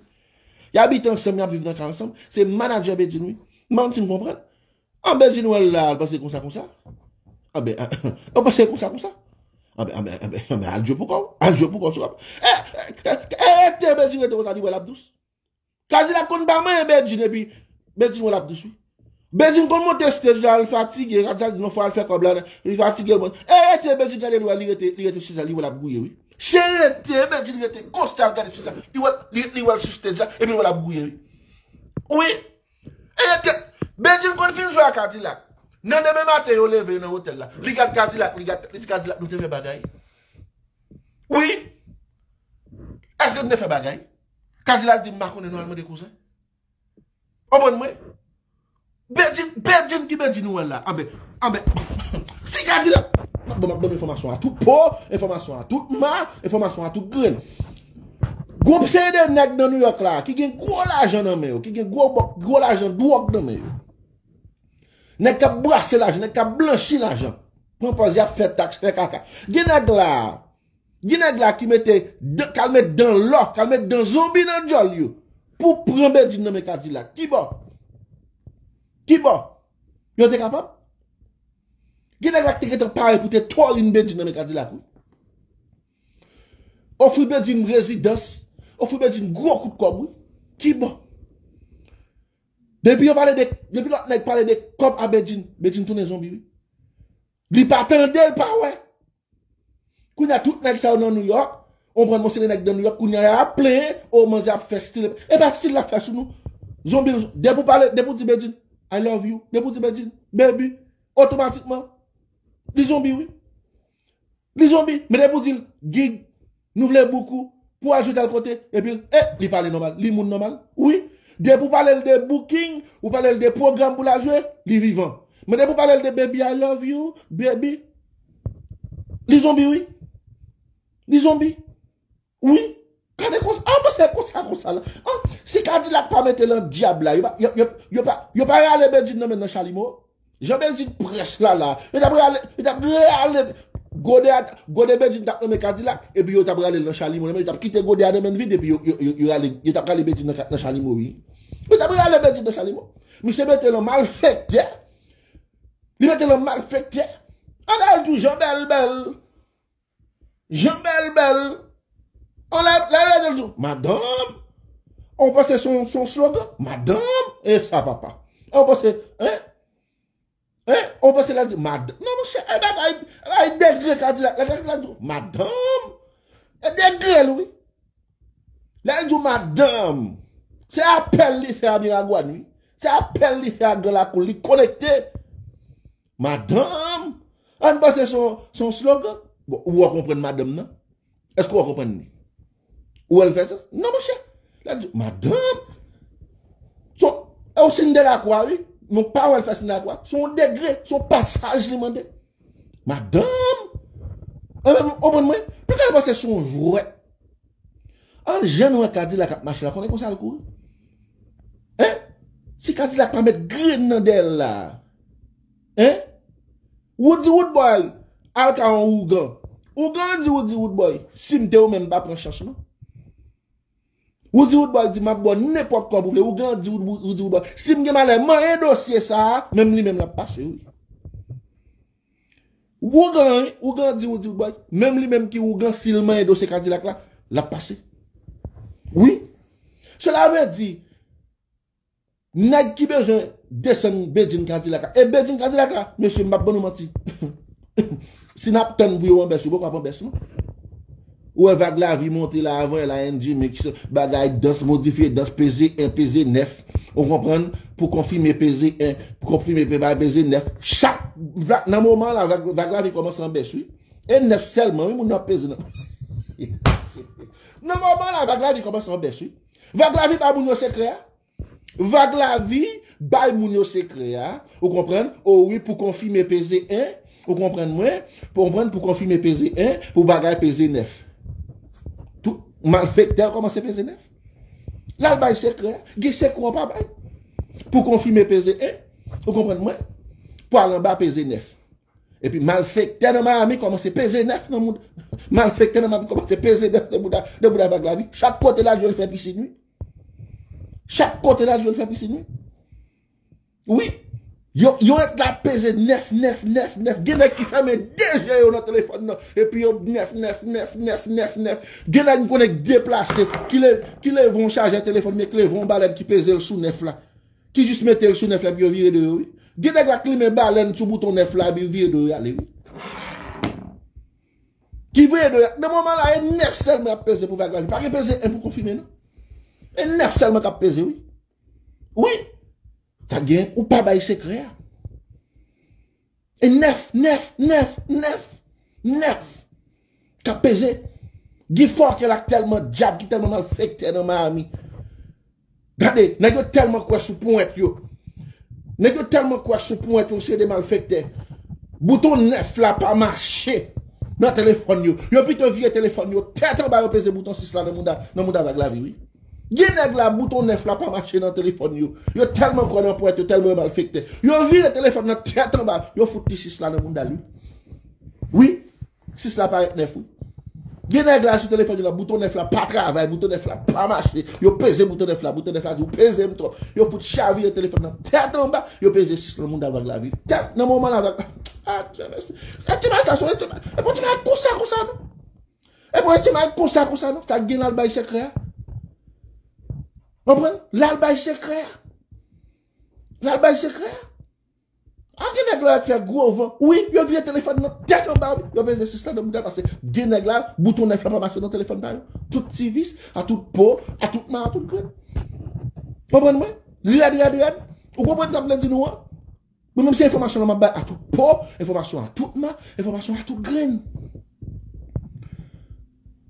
Y abite ansanm, y ap viv nan kay ansanm. Se manadjè Bedjine, wi. M pa konn si n konprann. An Bedjine wè l la, l panse konsa, konsa. Anben, ou panse konsa, konsa. Anben, anben, anben, anben, al jwe pou kò w. Al jwe pou kò w, sou kap. E, e, e, e, te Bedjine rete konsa, li wè l ap dous. Kadilak konn pa manyen Bedjine, epi Bedjine wè l ap dous, wi. Bedjine konn monte stage la, l fatige, Kadilak di, non, fò al fè kòb la, li fatige, l monte. E, e, te Bedjine gade l wè, li rete, li rete stage la, li wè l ap gouye, wi. Se rete, Bedjine rete konsa, l gade stage la, li wè, li, li wè l sou stage la, epi l wè l ap gouye, wi. Wi. E te, Bedjine konn fin jwe a Kadilak. Nan demen maten, yo leve nan otèl la. Li gad Kadilak, li gad, li di Kadilak, nou te fè bagay. Wi. Èske nou te fè bagay? Kadilak di, m pa konnen, nou al mande kouzen. Konprann mwen? Bedjine, Bedjine ki Bedjine ou wè la. Anben, anben, si Kadilak, m ap ban, m ap ban enfòmasyon a tout po, enfòmasyon a tout ma, enfòmasyon a tout grenn. Gon seri de nèg nan New York la, ki gen gwo lajan nan men yo, ki gen gwo bòk, gwo lajan dwòg nan men yo. Nèg k ap brase lajan, nèg k ap blanchi lajan. Pran pòz y ap fè taks, fè kaka. Gen nèg la, gen nèg la ki mete, k al met dan lò, k al met dan zonbi nan djòl yo. Pou pran Bedjine nan men Kadilak. Ki bò? Ki bò? Yo te kapab? Gen nèg la ki te gentan pare pou te torin Bedjine nan men Kadilak, wi. Ofri Bedjine rezidans, ofri Bedjine gwo kout kòb, wi. Ki bò? Depi yo pale de, depi lòt nèg pale de kòb a Bedjine, Bedjine tounen zonbi, wi. Li pa tande, l pa wè. Kounye a, tout nèg sa yo nan New York, ou konprann, mwen, se de nèg nan New York, kounye a, y ap plenyen, o, manzè ap fè stil. E pa stil l ap fè sou nou. Zonbi, depi w pale, depi w di Bedjine, I love you, depi w di Bedjine, baby, otomatikman, li zonbi, wi. Li zonbi. Men depi w di l, gig, nou vle book ou, pou al jwe tèl kote, epi l, e, li pale nòmal, li moun nòmal. Wi. Depi w pale l de booking, ou pale l de pwogram pou l al jwe, li vivan. Men depi w pale l de baby, I love you, baby, li zonbi, wi. Li zonbi. Wi. Gade konsa, an, paske konsa, konsa la. An, si Kadilak pa mete l an dyab la, yo pa, yo, yo, yo pa, yo pa rale Bedjine nan men nan chalimo. Jan Bedjine près la la. Yo t ap rale, yo t ap rale. Gode a, gode Bedjine t ap nan men Kadilak, epi yo t ap rale l nan chalimo. Yo t ap kite gode a nan men vide, epi yo, yo, yo, yo rale, yo t ap rale Bedjine nan, nan chalimo, wi. Yo t ap rale Bedjine nan chalimo. Misye mete l an malfektè. Li mete l an malfektè. An al tou jan bèl bèl. Jan bèl bèl. An la, la, la, la, madanm. Ou panse se yon, se yon slogan? Madanm. E sa, papa. Ou panse, hein? Hein? Ou panse la di, madanm. Non, monchè, e bagay, e bagay degre Kadilak. La, Kadilak di, madanm. E degre l, wi. Lè l di w madanm, se apèl li fè a Miragwàn, wi. Se apèl li fè a Gran Lakou, li konekte. Madanm, an panse se yon, se yon slogan. Bon, ou wè konprann madanm nan? Èske w wè konprann li? Ou wè l fè sans? Non, monchè. Lè l di, madanm, se yon, e yon siy de lakwa, wi. Nou pa wè l fè siy de lakwa. Se yon degre, se yon pasaj li mande. Madanm! Anben, ou konprann mwen? Nou ka panse se yon jwèt. An jan nou wè Kadilak ap mache la, konnen konsa l kouri. Hein? Si Kadilak pa met grenn nan dèyè l la. Hein? Woody Woodboy, al ka yon ougan. Ougan di Woody Woodboy, si m te ou menm, m pa pran chans non. Woody Woodboy di, m ap ba w nenpòt kòb ou vle. Ougan di Woody Woodboy, si m gen malè manyen dosye sa a, menm li menm l ap pase, wi. Ougan, wi, ougan di Woody Woodboy, menm li menm ki ougan, si l manyen dosye Kadilak la, l ap pase. Wi. Sela vle di, nèg ki bezwen desann Bedjine Kadilak la. E Bedjine Kadilak la, mesye, m p ap ban nou manti. Si n ap tann pou yo anbès, yo poko ap anbès, non. Ou wè Vag Lavi monte la avan L I N G Mix, bagay dans modifye, dans peze en, peze nèf. Ou konprann? Pou konfime peze en, pou konfime pe bay peze nèf. Chak, va- nan moman la, Vag, Vag Lavi kòmanse anbès, wi. E nèf sèlman, wi, moun nan ap peze nan. Nan moman la, Vag Lavi kòmanse anbès, wi. Vag Lavi ba moun yo sekrè a. Vag Lavi bay moun yo sekrè a, ou konprann? O wi, pou konfime peze en, ou konprann mwen? Pou konprann, pou konfime peze en, pou bagay peze nèf. Tout malfektè kòmanse peze nèf. L al bay sekrè a, gen sekrè w pa bay. Pou konfime peze en, ou konprann mwen? Pou al anba peze nèf. Epi malfektè nan Miami kòmanse peze nèf nan moun. Malfektè nan Miami kòmanse peze nèf nan moun, nan moun avèg lavi. Chak kote l al jwe l fè pisin, wi. Chak kote l al jwe l fè pisin, wi. Wi. Yo, yo ret la peze nèf, nèf, nèf, nèf. Gen nèg ki fèmen de je yo nan telefòn nan. Epi yo nèf, nèf, nèf, nèf, nèf, nèf. Gen nèg m konnen k deplase, ki le, ki leve yon chajè telefòn, men k leve yon balèn ki peze l sou nèf la. Ki jis mete l sou nèf la, epi yo vire do yo, wi. Gen nèg la k limen balèn sou bouton nèf la, epi vire do yo ale, wi. Ki vire do yo. Nan moman la, e nèf sèlman y ap peze pou vag lavi. Pa gen peze en pou konfime, non. E nèf sèlman k ap peze, wi. Wi. Sa gen, ou pa bay sekrè a. E nèf, nèf, nèf, nèf, nèf k ap peze. Guy Forkel ak tèlman dyab ki tèlman malfektè nan Miami. Gade, nèg yo tèlman kwè sou pwent yo. Nèg yo tèlman kwè sou pwent yo, se de malfektè. Bouton nèf la pa mache nan telefòn yo. Yo pito vire telefòn yo tèt anba, yo peze bouton sis la nan mouda, nan mouda vag lavi, wi. Gen nèg la, bouton nèf la pa mache nan telefòn yo. Yo tèlman kwè nan pwent yo, tèlman yo malfektè. Yo vire telefòn nan tèt anba, yo fout li sis la nan mouda l, wi. Wi, sis la parèt nèf, wi. Gen nèg la sou telefòn yo la, bouton nèf la pa travay, bouton nèf la pa mache. Yo peze bouton nèf la, bouton nèf la di, "Ou peze m twòp." Yo fout chavire telefòn nan tèt anba, yo peze sis nan mouda vag lavi. Tèt nan moman la vag. Ah, Dye mèsi. E ti bagay sa, se ti bagay, e bon ti bagay konsa, konsa, non. E bon, e ti bagay konsa, konsa, non. Sa gen l al bay sekrè a. Konprann? L al bay sekrè a. L al bay sekrè a. A, gen nèg la k fè gwo van. Wi, yo vire telefòn nan tèt anba, wi. Yo peze sis la nan bouda l pase. Gen nèg la, bouton nèf la pa mache nan telefòn pa yo. Tout ti vis, a tout po, a tout ma, a tout grenn. Konprann mwen? Rèd, rèd, rèd. Ou konprann sa m vle di nou an? Mwen menm se enfòmasyon lan m ap bay a tout po, enfòmasyon a tout ma, enfòmasyon a tout grenn.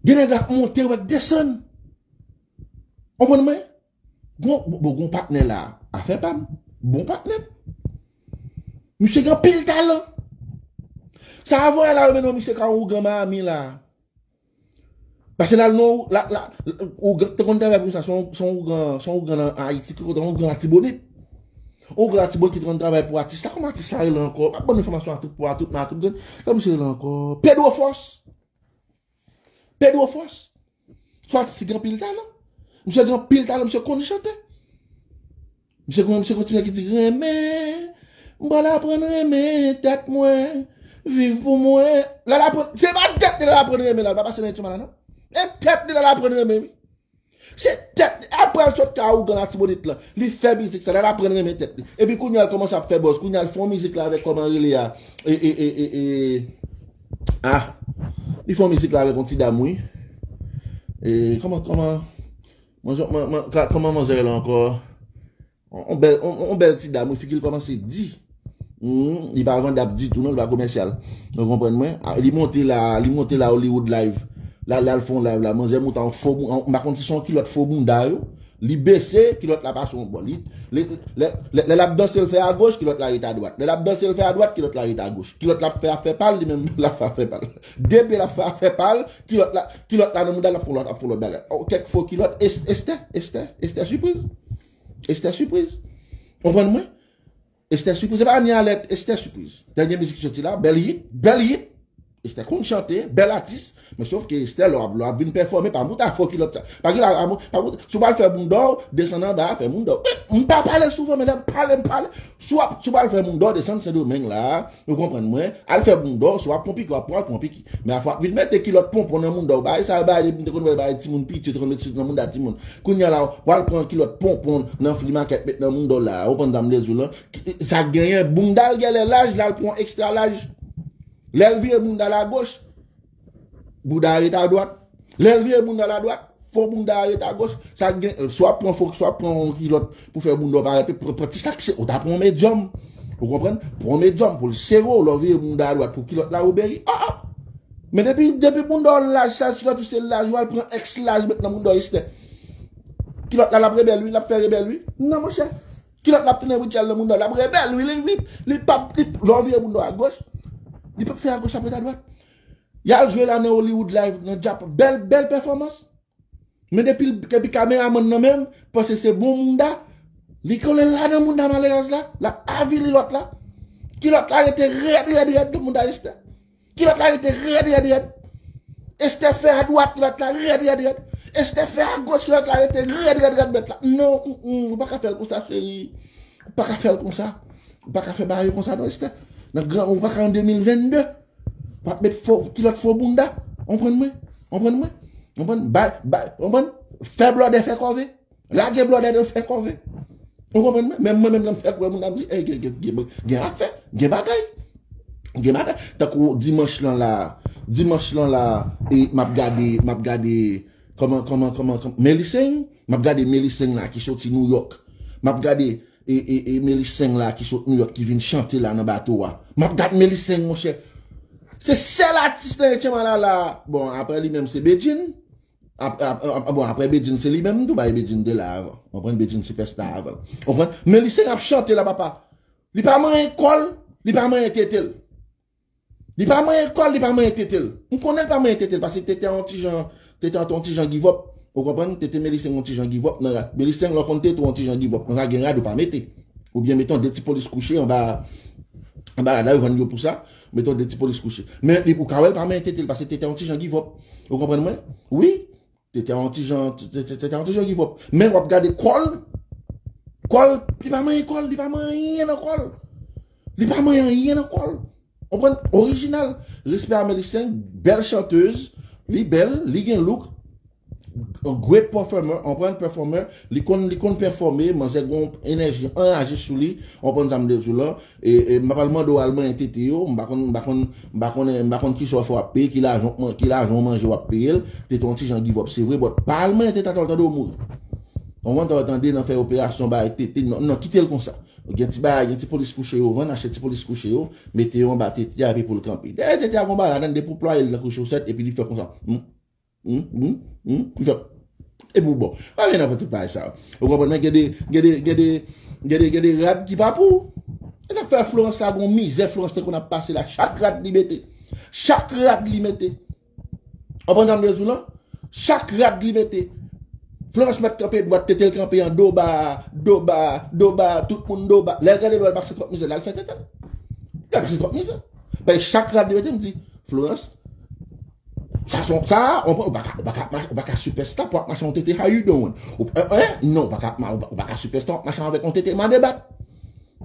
Gen nèg la k monte, w ap desann. Konprann mwen? Bon, bon, bon, gon patnè la, afè pa m. Bon patnè m. Misye gen anpil talan. Sa a voye la, yo mennen yon misye ka yon ougan Miami la. Paske l al nan, la, la, ougan, te konn travay pou sa, se yon, se yon ougan, se yon ougan nan Ayiti, ki kote yon ougan Latibonit. Yon ougan Latibonit ki te konn travay pou atis la, kòman atis la rele ankò? M ap ban nou enfòmasyon a tout po, a tout ma, a tout grenn. Kòman misye rele ankò? Pedro Fòs. Pedro Fòs. Se yon atis ki gen anpil talan. Misye gen anpil talan, misye konn chante. Misye konn, misye konn ti nèg ki di, renmen, m pral aprann renmen tèt mwen, viv pou mwen. Lè l aprann, se pa tèt li lè l aprann renmen la, l pa pase nan Etchemana non. E tèt li lè l aprann renmen, wi. Se tèt li, apre l sot ka ougan Latibonit lan, li fè mizik sa, lè l aprann renmen tèt li. Epi kounye a l kòmanse ap fè buzz, kounye a l fè yon mizik la avèk kòman rele a, e, e, e, e, e, ah, li fè yon mizik la avèk yon ti dam, wi. E, kòman, kòman, manzè, man, man, ka- kòman manzè la ankò? On, on bèl, on, on bèl ti dam, wi, figi l kòmanse di. Hmm, li pa vandab ditou, non, li pa komèsyal. Ou konprann mwen? Ah, li monte la, li monte la Hollywood Live. La, la, l fè yon live la, manzè monte yon fo bou-, yon, m pa konn si se yon kilòt fo bounda yo. Li bese, kilòt la pase yon bò. Li, li, lè, lè, lè l ap danse, l fè agoch, kilòt la ret adwat. Lè l ap danse, l fè adwat, kilòt la ret agoch. Kilòt la ap fè afè pa l, li menm, l ap fè afè pa l. De pye l ap fè afè pa l, kilòt la, kilòt la nan mouda l, l ap fè yon lòt, ap fè yon lòt bagay. Oh, kèk fo kilòt, Estè, Estè, Estè sipriz. Estè sipriz. Konprann mwen? Estè sipriz. Se pa ni alèt, Estè sipriz. Dènye mizik ki soti la, bèl hit, bèl hit. Estè konn chante, bèl atis. Men sof ke Estè, lè w ap, lè w ap vin pèfòme, pa moute a fo kilòt sa. Pa gen la, pa moute. Si w pral fè bounda w, desann anba a, fè bounda w. M pa pale souvan, men lè m pale, m pale. Si w ap, si w pral fè bounda w, desann Sendomeng la. Ou konprann mwen? Al fè bounda w, si w ap pran piki, w ap pran, pran piki. Men afwa w ap vin mete kilòt ponpon nan bounda w, bagay sa yo, bagay depi m te konn wè bagay timoun piti, yo te konn mete sou nan bounda timoun. Kounye a la, w al pran kilòt ponpon nan flea market, met nan bounda w la, ou konprann sa m vle di w lan. Sa genyen, bounda l genlè laj, l al pran ekstra laj. Lè l vire bounda l agoch, bounda a ret adwat. Lè l vire bounda l adwat, fo bounda a ret agoch. Sa gen, swa pran fo, swa pran yon kilòt pou fè bounda w parèt, pran, pran ti sak se, ou ta pran yon medyòm. Ou konprann? Pran yon medyòm pou l sere w, lè w vire bounda a dwat pou kilòt la oberi. Ah, ah! Men depi, depi bounda w laj, sa kilòt ou se laj, ou al pran eks laj, met nan bounda w Estè. Kilòt la, l ap rebèl, wi, l ap fè rebèl, wi. Non, monchè. Kilòt la ap tounen ritchèl nan bounda w, l ap rebèl, wi, li, li, li p ap, li, lè w vire bounda w agoch, li p ap fè agoch, l ap ret adwat. Y al jwe la nan Hollywood Live, nan Djap, bèl, bèl pèfòmans. Men depi l, epi kameramann nan menm, panse se bon bounda, li kole l la nan bounda malerèz la, l ap avili lòt la. Kilòt la rete rèd, rèd, rèd nan bounda Estè. Kilòt la rete rèd, rèd, rèd. Estè fè adwat, kilòt la rèd, rèd, rèd. Estè fè agoch, kilòt la rete rèd, rèd, rèd, bèt la. Non, mm, mm, ou pa ka fè l konsa, cheri. Ou pa ka fè l konsa. Ou pa ka fè bagay konsa, non, Estè. Nan gran, ou pa ka an de mil vennde. W ap met fo, kilòt fo bounda. Konprann mwen? Konprann mwen? Konprann? Bay, bay, konprann? Fè blòdè fè kòve. Lage blòdè nan fè kòve. Ou konprann mwen? Men mwen menm lè m fè kòve, moun ap di, ey, gen, gen, gen, gen afè, gen bagay. Gen bagay. Tankou dimanch lan la, dimanch lan la, e m ap gade, m ap gade, kòman, kòman, kòman, kòman, Meliseng, m ap gade Meliseng la ki soti New York. M ap gade e, e, e Meliseng la ki sot New York ki vin chante la nan bato a. M ap gad Meliseng, monchè. Se sèl atis nan Etchemana la. Bon, apre li menm se Bedjine. Ap, ap, ap, bon, apre Bedjine se li menm tou, bay Bedjine de la avan. Konprann? Bedjine sipèsta avan. Konprann? Meliseng ap chante la, papa. Li pa manyen kò l, li pa manyen tete l. Li pa manyen kò l, li pa manyen tete l. M konnen l pa manyen tete l, paske tete a yon ti jan, tete a yon ti jan give up. Ou konprann? Tete Meliseng yon ti jan give up nan rad. Meliseng, lè w konn tete w yon ti jan give up nan rad, gen rad ou pa mete. Oubyen mete yon de ti polis kouche anba, anba rad la, yo vann yo pou sa. Mete yon de ti polis kouche. Men li, ou ka wè l pa manyen tete l, paske tete a yon ti jan give up. Ou konprann mwen? Wi. Tete a yon ti jan, tete, tete a yon ti jan give up. Men w ap gade kò l, kò l, li pa manyen kò l, li pa manyen anyen nan kò l. Li pa manyen anyen nan kò l. Konprann? Orijinal. Respè a Meliseng, bèl chantèz, li bèl, li gen look. Great performer, w konprann, performer, li konn, li konn pèfòme, manzè gen yon enèji anraje sou li, w konprann sa m vle di w lan. E, e m pa pral mande w al manyen tete yo, m pa konn, m pa konn, m pa konn, m pa konn kisa w fè w ap peye, ki lajan w man-, ki lajan w manje w ap peye l, tete w yon ti jan give up, se vre, but pa al manyen tete atò, tande w mouri. W konprann, sa w tande nan fè operasyon, bay tete, non, non, kite l konsa. Gen ti bagay, gen ti polis kouche yo vann, achte ti polis kouche yo, mete yo anba tete a epi pou l kanpe. Dèyè tete a gon bagay ladan, depi w plwaye l tankou chosèt epi li fè konsa. Hmm? Hmm? Hmm? Hmm? Li fè. Epi w bon. Pa vin nan tout bagay sa yo. Ou konprann, men gen de, gen de, gen de, gen de, gen de rad ki pa pou ou. E sa k fè Florence la gon mizè, Florence te konn ap pase la, chak rad li mete. Chak rad li mete. Ou konprann sa m vle di w lan? Chak rad li mete. Florence mèt kanpe dwat, tete l kanpe an do ba, do ba, do ba, tout moun do ba. Lè l gade dwat, l pase twòp mizè, l al fè tete l. L al pase twòp mizè. Bay chak rad li mete, m di, Florence, sa son, sa, ou pa ka, ou pa ka, ou pa ka sipèsta pou ap mache yon tete, how you doing? Ou, eh, eh, non, ou pa ka, ou pa, ou pa ka sipèsta, w ap mache avèk yon tete, mande bat.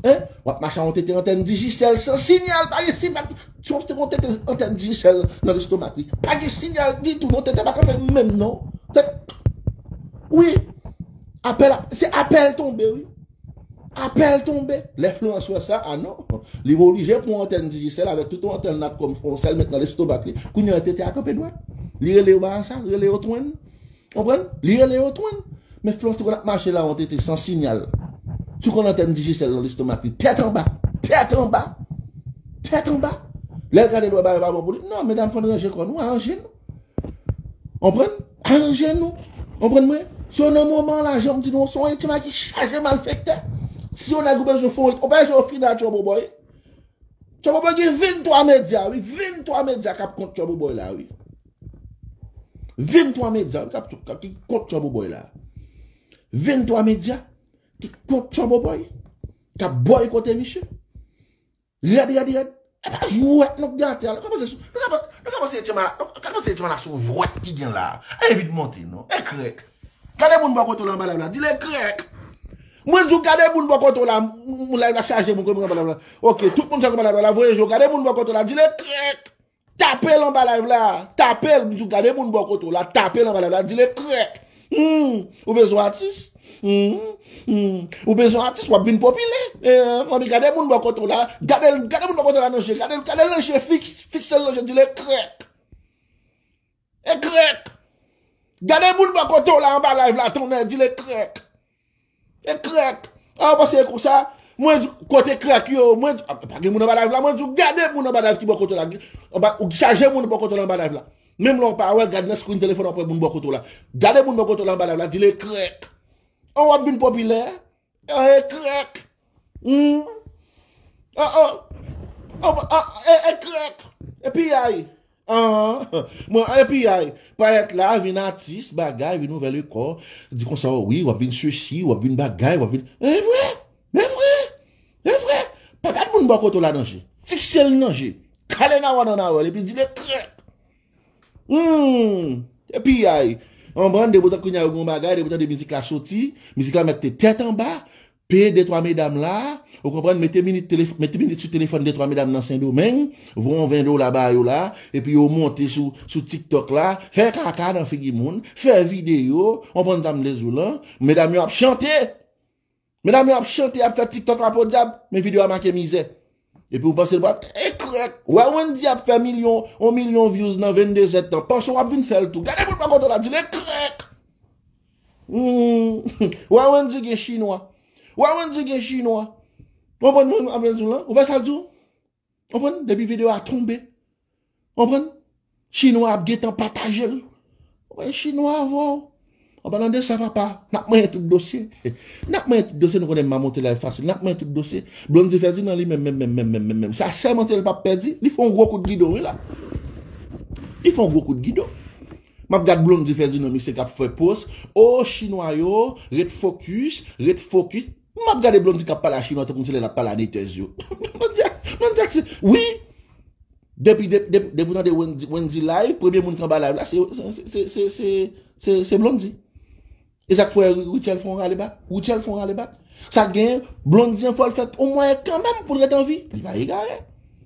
Hein? W ap mache an tete antèn Digicel san sinyal, pa gen sinyal. Si w te gon tete antèn Digicel nan lestomak li, pa gen sinyal ditou, non, tete pa kanpe menm, non. Tèt, wi. Apèl, se apèl tonbe, wi. Apèl tonbe. Lè Florence wè sa, a non. Li oblije pran antèn Digicel avèk tout yon antèn Natcom, yon sèl met nan lestomak li. Kounye a, tete a kanpe dwat. Li rele yo ba sa, rele yo twenn. Konprann? Li rele yo twenn. Men Florence te konn ap mache la, yon tete san sinyal. Sou konn antèn Digicel nan lestomak li. Tèt anba. Tèt anba. Tèt anba. Lè l gade dwat bagay pa bon pou li. Non, medam, fò n ranje kò nou, aranje nou. Konprann? Aranje nou. Konprann mwen? So nan moman la, jan m di nou, se yon etima ki chaje malfektè. Si yon nèg ou bezwen fè yon, ou pa bezwen fini a Trouble Boy. Trouble Boy gen venntwa medya, wi. Venntwa medya k ap kont Trouble Boy la, wi. Venntwa medya, wi, k ap, k ap, ki kont Trouble Boy la. Venntwa medya ki kont Trouble Boy. K ap bòykote misye. Rèd, rèd, rèd. E pa jwèt nou k gate a. Nou ka panse sou, nou ka pa-, nou ka panse etima, nou ka panse etima la sou jwèt ki gen la. E vin monte, non. E krèk. Gade moun bò kote w la anba live la. Di l e krèk. Mwen di w gade moun bò kote w la. Moun live la chaje, moun kote moun anba live la. Ok, tout moun sa k anba live la, voye je w. Gade moun bò kote w la. Di l e krèk. Tape l anba live la. Tape l. M di w gade moun bò kote w la. Tape l anba live la. Di l e krèk. Hmm. Ou bezwen atis? Hmm. Hmm. Ou bezwen atis, w ap vin popilè. Eh, manmi, gade moun bò kote w la. Gade l, gade moun bò kote w la nan je. Gade l, gade l nan je, fiks, fikse l nan je, di l e krèk. E krèk. Gade moun bò kote w la anba live la, tonnè, di l e krèk. E krèk. A, w panse e konsa? Mwen di, kote krèk yo? Mwen di, a, pa gen moun anba live la, mwen di w, gade moun anba live ki bò kote w la. Anba, ou chaje moun bò kote w la anba live la. Menm lè w pa wè, gad nan screen telefòn w ap wè moun bò kote w la. Gade moun bò kote w la anba live la, di l e krèk. An w ap vin popilè. E krèk. Hmm. Oh, oh. Oh, ah, e, e krèk. E piyay. Ah, mwen, e piyay. Payèt la, vin atis, bagay, vin ouvè lekò. Di konsa, wi, w ap vin sesi, w ap vin bagay, w ap vin. E vre. E vre. E vre. Pa gad moun bò kote w la nan je. Fikse l nan je. Kale nawa nan nawèl, epi di l e krèk. Hmm. E piyay. Anban, depi w tande kounye a yo gen yon bagay, depi w tande mizik la soti, mizik la mèt te tèt anba, peye de twa medam la, ou konprann, mete minit telef-, mete minit sou telefòn de twa medam nan Sendomeng, voye yon ven dola ba yo la, epi yo monte sou, sou TikTok la, fè kaka nan figi moun, fè videyo, konprann sa m vle di w lan, medam yo ap chante. Medam yo ap chante, ap fè TikTok la podyab, men videyo a make mizè. Epi w panse l pral, e krèk. Wè Wendy ap fè milyon, yon milyon views nan vennde zèdtan. Panse w ap vin fè l tou. Gade moun bò kote w la, di l e krèk. Hmm. Wè Wendy gen chinwa. Wè Wendy gen chinwa. Konprann mwen, ap di w lan? Ou wè sa l di w? Konprann? Depi videyo a tonbe. Konprann? Chinwa ap gentan pataje l. Wè, chinwa avè w. An palan de sa, papa, n ap manyen tout dosye. N ap manyen tout dosye, nou konnen m a monte live fasil. N ap manyen tout dosye. Blondy Ferdinand li menm, menm, menm, menm, menm, menm, menm. Sa sèmante l p ap pèdi. Li fè yon gwo kout gidon, wi, la. Li fè yon gwo kout gidon. M ap gad Blondy Ferdinand, misye k ap fè post. O, chinwa yo, ret fokis, ret fokis. M ap gade Blondy k ap pale a chinwa tankou se lè l ap pale a netèz yo. Blondy a, Blondy a, wi. Depi, depi, depi, depi w tande Wendy, Wendy live, premye moun ki anba live la, se, se, se Blondy. E sa k fè Rutshelle fè yon rale bak. Rutshelle fè yon rale bak. Sa gen, Blondy an fò l fè yon mwayen kanmenm pou l ret an vi. Li pa egare.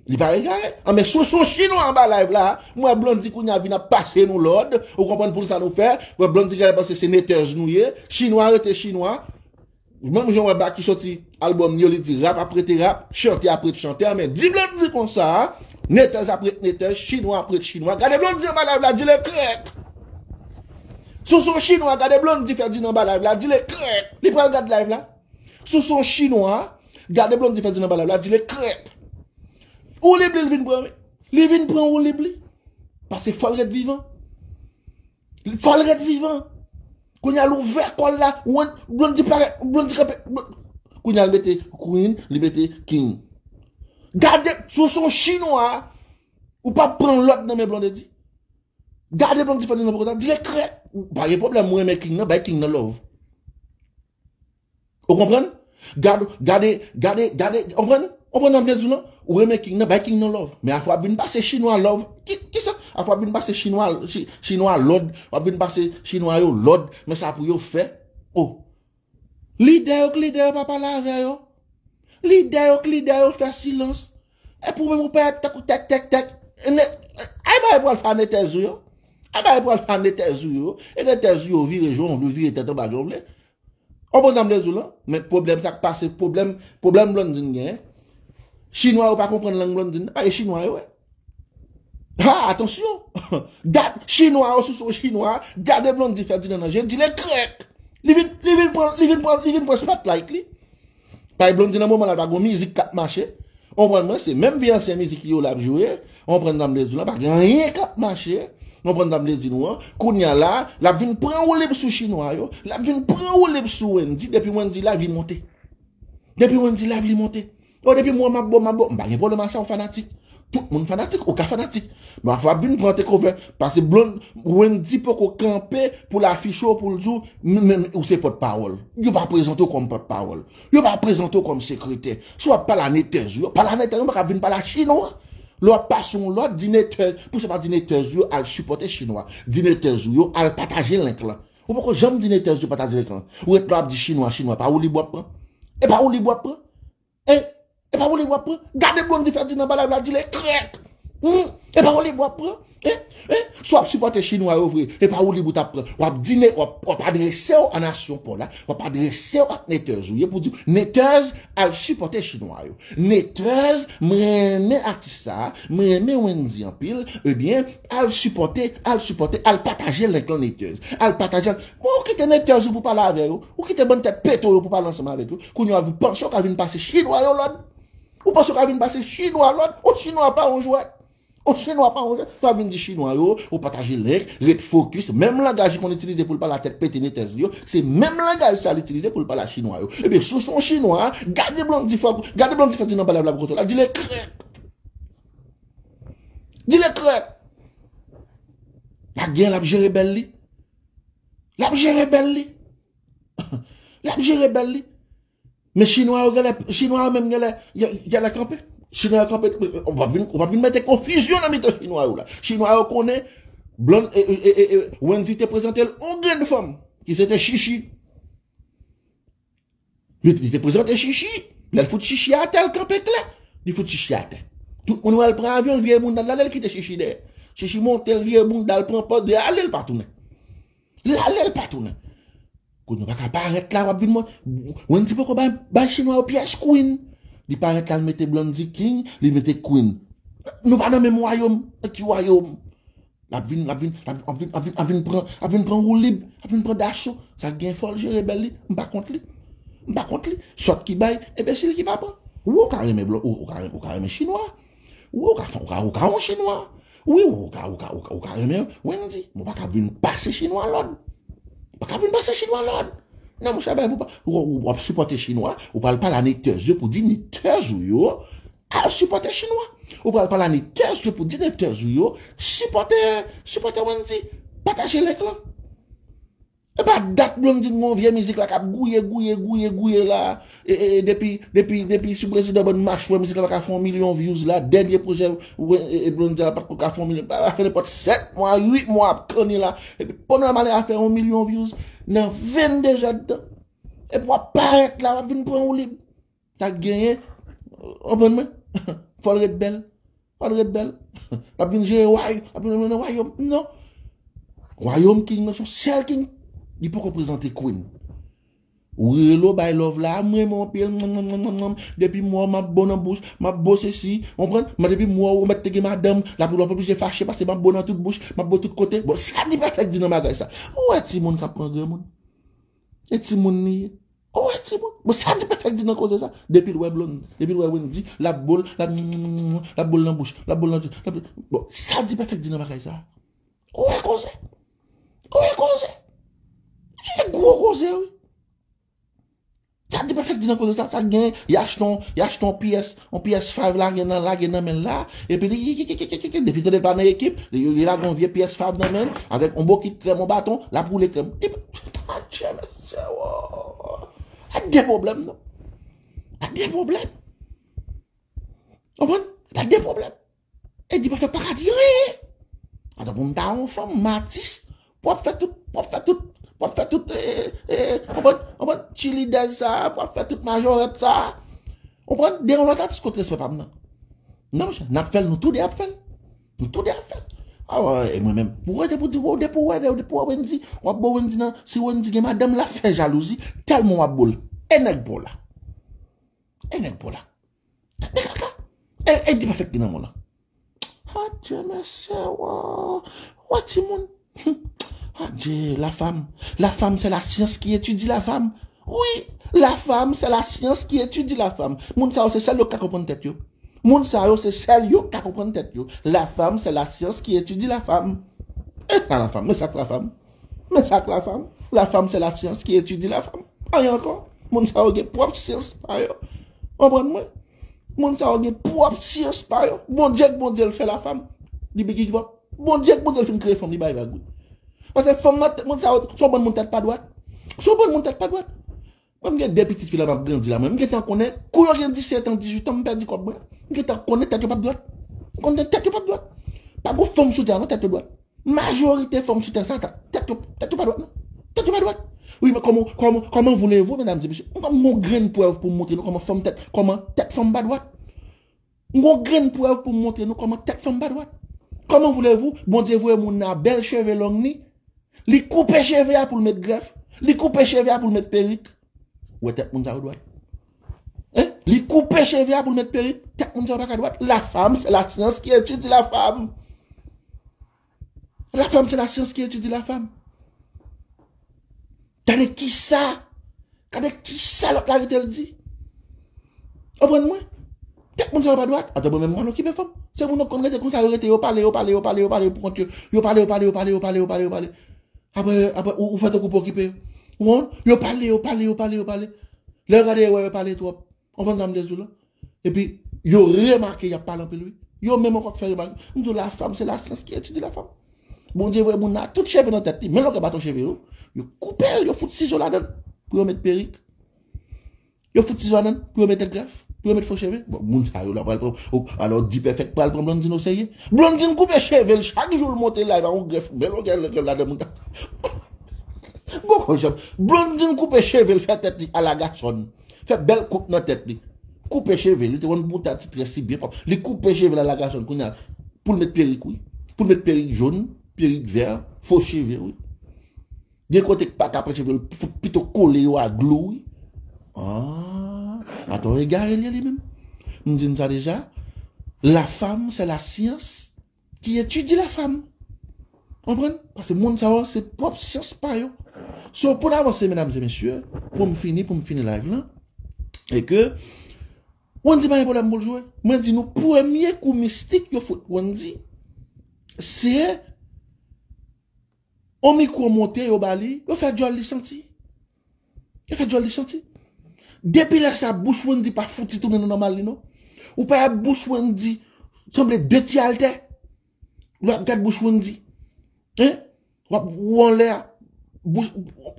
Li pa egare. Anben, sou, sou chinwa anba live la, m wè Blondy kounye a vin ap pase nou lòd. Ou konprann pou sa nou fè? Ou wè Blondy genlè panse se netèz nou ye. Chinwa rete chinwa. Menm jan w wè Baky soti albòm li yo, li di rap ap rete rap, chante ap ret chante. Men di Blondy konsa, netèz ap ret netèz, chinwa ap ret chinwa. Gade Blondy anba live la, di le krèk. Sou son chinwa, gade Blondy fè di nan anba live la, di le krèk. Li pral gad live la. Sou son chinwa, gade Blondy fè di nan anba live la, di le krèk. Woulib li vin pran, wi. Li vin pran woulib li. Paske fò l ret vivan. Fò l ret vivan. Kounye a l ouvè kò l la. Blondy pare, Blondy kanpe. Kounye a l mete Queen, li mete King. Gade, sou son chinwa, ou pa pran lòd nan men Blondedy. Gade Blondy fè di nan pokota, di le krèk. Ou pa gen pwoblèm, ou renmen King nan, bay King nan love. Ou konprann? Gade, gade, gade, gade, konprann? Konprann nan vle di w lan? Ou renmen King nan, bay King nan love. Men afwa ap vin pase chinwa love. Ki, ki sa? Afwa ap vin pase chinwa, chi, chinwa lòd. W ap vin pase chinwa yo lòd. Men sa pou yo fè. Oh. Lidè yo k lidè yo pa pale avè yo. Lidè yo k lidè yo fè silans. Epi ou menm ou parèt tankou tèk, tèk, tèk. Ay bagay pral fè a netèz ou yo. Ay bagay pral fè a netèz ou yo. E netèz ou yo vire jan w vle, vire tèt anba jan w vle. Ou konprann sa m vle di w lan? Men pwoblèm sa k pase, pwoblèm, pwoblèm Blondyn genyen. Chinwa yo pa konprann lang Blondyn nan, pa e chinwa yo, wi. Ha, atansyon! Dat chinwa yo sou son chinwa, gade Blondy fè di nan nan je, di le krèk. Li vin, li vin pran, li vin pran, li vin pran spotlight li. Paske Blondy nan moman la pa gon mizik k ap mache. Ou konprann mwen, se menm vye ansyen mizik yo l ap jwe. Ou konprann sa m vle di w lan, pa gen anyen k ap mache. Ou konprann sa m vle di nou an? Kounye a la, l ap vin pran woulib sou chinwa yo. L ap vin pran woulib sou Wendy. Depi Wendy live li monte. Depi Wendy live li monte. Yo, depi m wè m ap bon, m ap bon. M pa gen pwoblèm a sa, ou fanatik. Tout moun fanatik, ou ka fanatik. Men afwa ap vin pran take over. Paske Blondy, Wendy poko kanpe pou l afiche w, pou l di w, men, men, ou se pòtpawòl. Yo pa prezante w kòm pòtpawòl. Yo pa prezante w kòm sekretè. Si w ap pale a netèz ou yo, pale a netèz ou, pa ka vin pale a chinwa. Lè w ap pase yon lòd, di netèz, pou se pa di netèz ou yo al sipòte chinwa. Di netèz ou yo al pataje link lan. Ou poko janm di netèz ou pataje link lan. Ou ret la w ap di chinwa, chinwa, pa woulib w ap pran. E pa woulib w ap pran. E, e pa woulib w ap pran. Gade Blondy fè di nan anba live la, di le krèk. Hmm, e pa woulib w ap pran. E, e, si w ap sipòte chinwa yo vre, e pa woulib ou t ap pran. W ap di ne, w ap, w ap adrese w a nasyon pa w la, w ap adrese w ak netèz ou ye pou di, netèz, al sipòte chinwa yo. Netèz, m renmen atis sa, m renmen Wendy anpil, ebyen, al sipòte, al sipòte, al pataje link lan netèz. Al pataje, bon, ou kite netèz ou pou pale avè yo. Ou kite bann tèt pete yo pou pale ansanm avèk yo. Kounye a, ou panse ou ka vin pase chinwa yo lòd? Ou panse ou ka vin pase chinwa lòd? Ou chinwa pa yon jwèt. Ou chinwa pa yon jwèt. Ou ap vin di chinwa yo, ou pataje link, ret fokis. Menm langaj li konn itilize pou l pale a tèt pete netèz li yo, se menm langaj sa l itilize pou l pale a chinwa yo. Ebyen, sou son chinwa, gade Blondy fè, gade Blondy fè di nan anba live la pou kote la. Di le krèk. Di le krèk. L ap gen, l ap jere bèl li. L ap jere bèl li. L ap jere bèl li. Men chinwa yo genlè, chinwa yo menm genlè, genlè kanpe. Chinwa yo kanpe, w ap vin, w ap vin mete konfizyon nan mitan chinwa yo la. Chinwa yo konnen, Blondy, e, e, e, e, e, Wendy te prezante l yon grenn fanm, ki se te Chichi. Li, li te prezante Chichi. Lè l fout Chichi atè, l kanpe klè. Li fout Chichi atè. Tout moun wè l pran avyon, l vire bounda l ale, l kite Chichi dèyè. Chichi monte, l vire bounda l, pran pòz, li ale, l pa tounen. Li ale, l pa tounen. Kounye a w pa ka parèt la, w ap vin mwen. Wendy poko bay, bay chinwa yo pyès Queen. Li parèt la, l mete Blondy King, li mete Queen. Nou pa nan menm wayòm. Nan ki wayòm? L ap vin, l ap vin, l ap, ap vin, ap vin, ap vin pran, ap vin pran woulib, ap vin pran daso. Sa k gen fò l jere bèl li, m pa kont li. M pa kont li. Sòt ki bay, enbesil ki pa pran. Wi, ou ka renmen blan, ou, ou ka renmen, ou ka renmen chinwa. Wi, ou ka fè, ou ka, ou ka yon chinwa. Wi, ou ka, ou ka, ou ka, ou ka renmen Wendy. Men w pa ka vin pase chinwa lòd. Ou pa ka vin pase chinwa lòd. Non, monchè, bay pou pa, ou, ou, w ap sipòte chinwa, ou pral pale a netèz yo pou di netèz ou yo, al sipòte chinwa. Ou pral pale a netèz yo pou di netèz ou yo, sipòte, sipòte Wendy. Pataje link lan. E pa dat Blondy gen yon vye mizik la k ap gouye, gouye, gouye, gouye la. E, e, e depi, depi, depi sou prezidan bann machwè, mizik la pa ka fè yon milyon views la. Dènye pwojè, e, e, Blondy la pa t ko ka fè yon milyon. L a fè nenpòt sèt mwa, uit mwa ap kanni la. Epi pandan malè a fè yon milyon views nan venndezèdtan. Epi w ap parèt la, w ap vin pran woulib. Sa k genyen, w konprann mwen? Fò l ret bèl. Pral ret bèl. L ap vin jere way, l ap vin nan wayòm. Non. Wayòm king nan se yon sèl king. Li poko prezante queen. Ou rele w bay love la, mwen renmen w anpil, mwen, mwen, mwen, mwen, mwen. Depi m wè w, m ap bo nan bouch, m ap bo sesi, w konprann? Mwen depi m wè w, ou mèt te gen madanm, l ap, l ap oblije fache paske m ap bo nan tout bouch, m ap bo tout kote. Bon, sa Dipèfèk di nan bagay sa? Ou wè timoun k ap pran granmoun? E timoun li ye. Ou wè timoun? Bon, sa Dipèfèk di nan koze sa? Depi l wè Blonde, depi l wè Wendy, l ap bo l, l ap, l ap bo l nan bouch, l ap bo l nan, l ap, bon, sa Dipèfèk di nan bagay sa? Ou wè koze? Ou wè koze? E gwo koze, wi. Sa Dipèfèk di nan koze sa, sa gen, y achte yon, y achte yon P S, yon P S five lage nan, lage nan men l la, epi li, ki, ki, depi tande l pa nan ekip, li, li lage yon vye P S five nan men l, avèk yon bokit krèm, yon baton, l ap woule krèm. Epi, adje, mesye, wo. A de pwoblèm, non. A de pwoblèm. Konprann? A de pwoblèm. E Dipèfèk pa ka di anyen. Ata pou m ta yon fanm, m atis, pou ap fè tout, pou ap fè tout, pou ap fè tout, e, e, konprann, konprann, cheerleader sa, pou ap fè tout majorèt sa. Konprann, de yon lòt atis kot respè pa m nan. Non, monchè, n ap fè l, nou tou de ap fè l. Nou tou de ap fè l. Awa, e mwen menm. Pou wè, depi w di, depi w wè, depi w wè Wendy, w ap bo Wendy nan, si Wendy gen madanm, l ap fè jalouzi, tèlman w ap bo l. E nèg pa w la. E nèg pa w la. Tande kaka. E, e Dipèfèk ki nan mò lan. Adje, mesye, wo. Wè timoun. Adje, la femme. La femme, c'est la science qui étudie la femme. Oui, la femme, c'est la science qui étudie la femme. Moun sa yo, se sèl yo k ka konprann tèt yo. Moun sa yo, se sèl yo k ka konprann tèt yo. La femme, c'est la science qui étudie la femme. E sa la femme, men sa k la femme. Men sa k la femme. La femme, c'est la science qui étudie la femme. Anyen ankò. Moun sa yo gen pwòp syans pa yo. Konprann mwen? Moun sa yo gen pwòp syans pa yo. Bondye k Bondye l fè la femme. Li bigi vòp. Bondye k Bondye l fin kreye fanm, li bay vag, wi. Paske fanm nan, moun sa yo, se yon bann moun tèt pa dwat. Se yon bann moun tèt pa dwat. Mwen, m gen de pitit fi la m ap grandi la, mwen. M gentan konnen, kou yo gen disèt an, dizuit an, m pèdi kòb mwen. M gentan konnen tèt yo p ap dwat. M konnen tèt yo p ap dwat. Pa gon fanm sou tè a non, tèt yo dwat. Majorite fanm sou tè sa, ta-, tèt yo, tèt yo pa dwat non. Tèt yo pa dwat. Wi, men kòman, kòman, comment voulez-vous, mesdames et messieurs? M gon grenn prèv pou m montre nou kòman fanm tèt, kòman tèt fanm pa dwat. M gon grenn prèv pou m montre nou kòman tèt fanm pa dwat. Comment voulez-vous, Bondye voye moun nan bèl cheve long li, li koupe cheve a pou l met grèf, li koupe cheve a pou l met perik. Ou wè tèt moun sa yo dwat? Hein? Li koupe cheve a pou l met perik, tèt moun sa yo pa ka dwat. La femme, c'est la science qui étudie la femme. La femme, c'est la science qui étudie la femme. Gade kisa, gade kisa lòt la rete l di. Konprann mwen? Tèt moun sa yo pa dwat. Ata mwen menm mwen okipe fanm. Se moun yo konn rete konsa, yo rete, yo pale, yo pale, yo pale, yo pale pou kont yo. Yo pale, yo pale, yo pale, yo pale, yo pale, yo pale. Apre, apre, ou, ou fè tankou pa okipe yo. Ou konprann? Yo pale, yo pale, yo pale, yo pale. Lè yo gade, yo wè yo pale twòp. Konprann sa m vle di w la? Epi, yo remake y ap pale anpil, wi. Yo menm ankò k fè remake. M di w, la femme, c'est la science qui étudie la femme. Bondye voye moun nan tout cheve nan tèt li. Men longueur baton cheve yo. Yo koupe l, yo fout sizo ladan l. Pou yo met perik. Yo fout sizo ladan l. Pou yo met grèf. Pou yo met fo cheve. Bon, moun sa yo la pral pran. Oh, alò, Dipèfèk pral pran Blondine oserye. Blondine koupe cheve l. Chak jou l monte live a yon grèf. Men longueur grèf ladan moun ta. Bon, konn janm. Blondine koupe cheve l, fè tèt li ala gasòn. Fè bèl koup nan tèt li. Koupe cheve, li te konn moute a ti très si byen pwòp. Li koupe cheve l ala gasòn kounye a. Pou l met perik, wi. Pou l met perik jòn, perik vè, fo cheve, wi. Gen kote k pa ka pran cheve l, fout pito kole yo a glou, wi. Ah, atò egare l ye li menm. M di n sa deja. La femme, c'est la science qui étudie la femme. Konprann? Paske moun sa yo, se pwòp syans pa yo. So, pou n avanse, medam e mesye, pou m fini, pou m fini live lan, e ke Wendy pa gen pwoblèm pou l jwe. Mwen di nou, premye kou mistik yo fout Wendy, se yon mikwo monte yo ba li, yo fè djòl li santi. Yo fè djòl li santi. Depi lè sa, bouch Wendy pa fouti tounen nan nòmal li, non. Ou pa wè bouch Wendy sanble de ti altè. Lè w ap gad bouch Wendy. Hein? W ap wè anlè a. Bouch,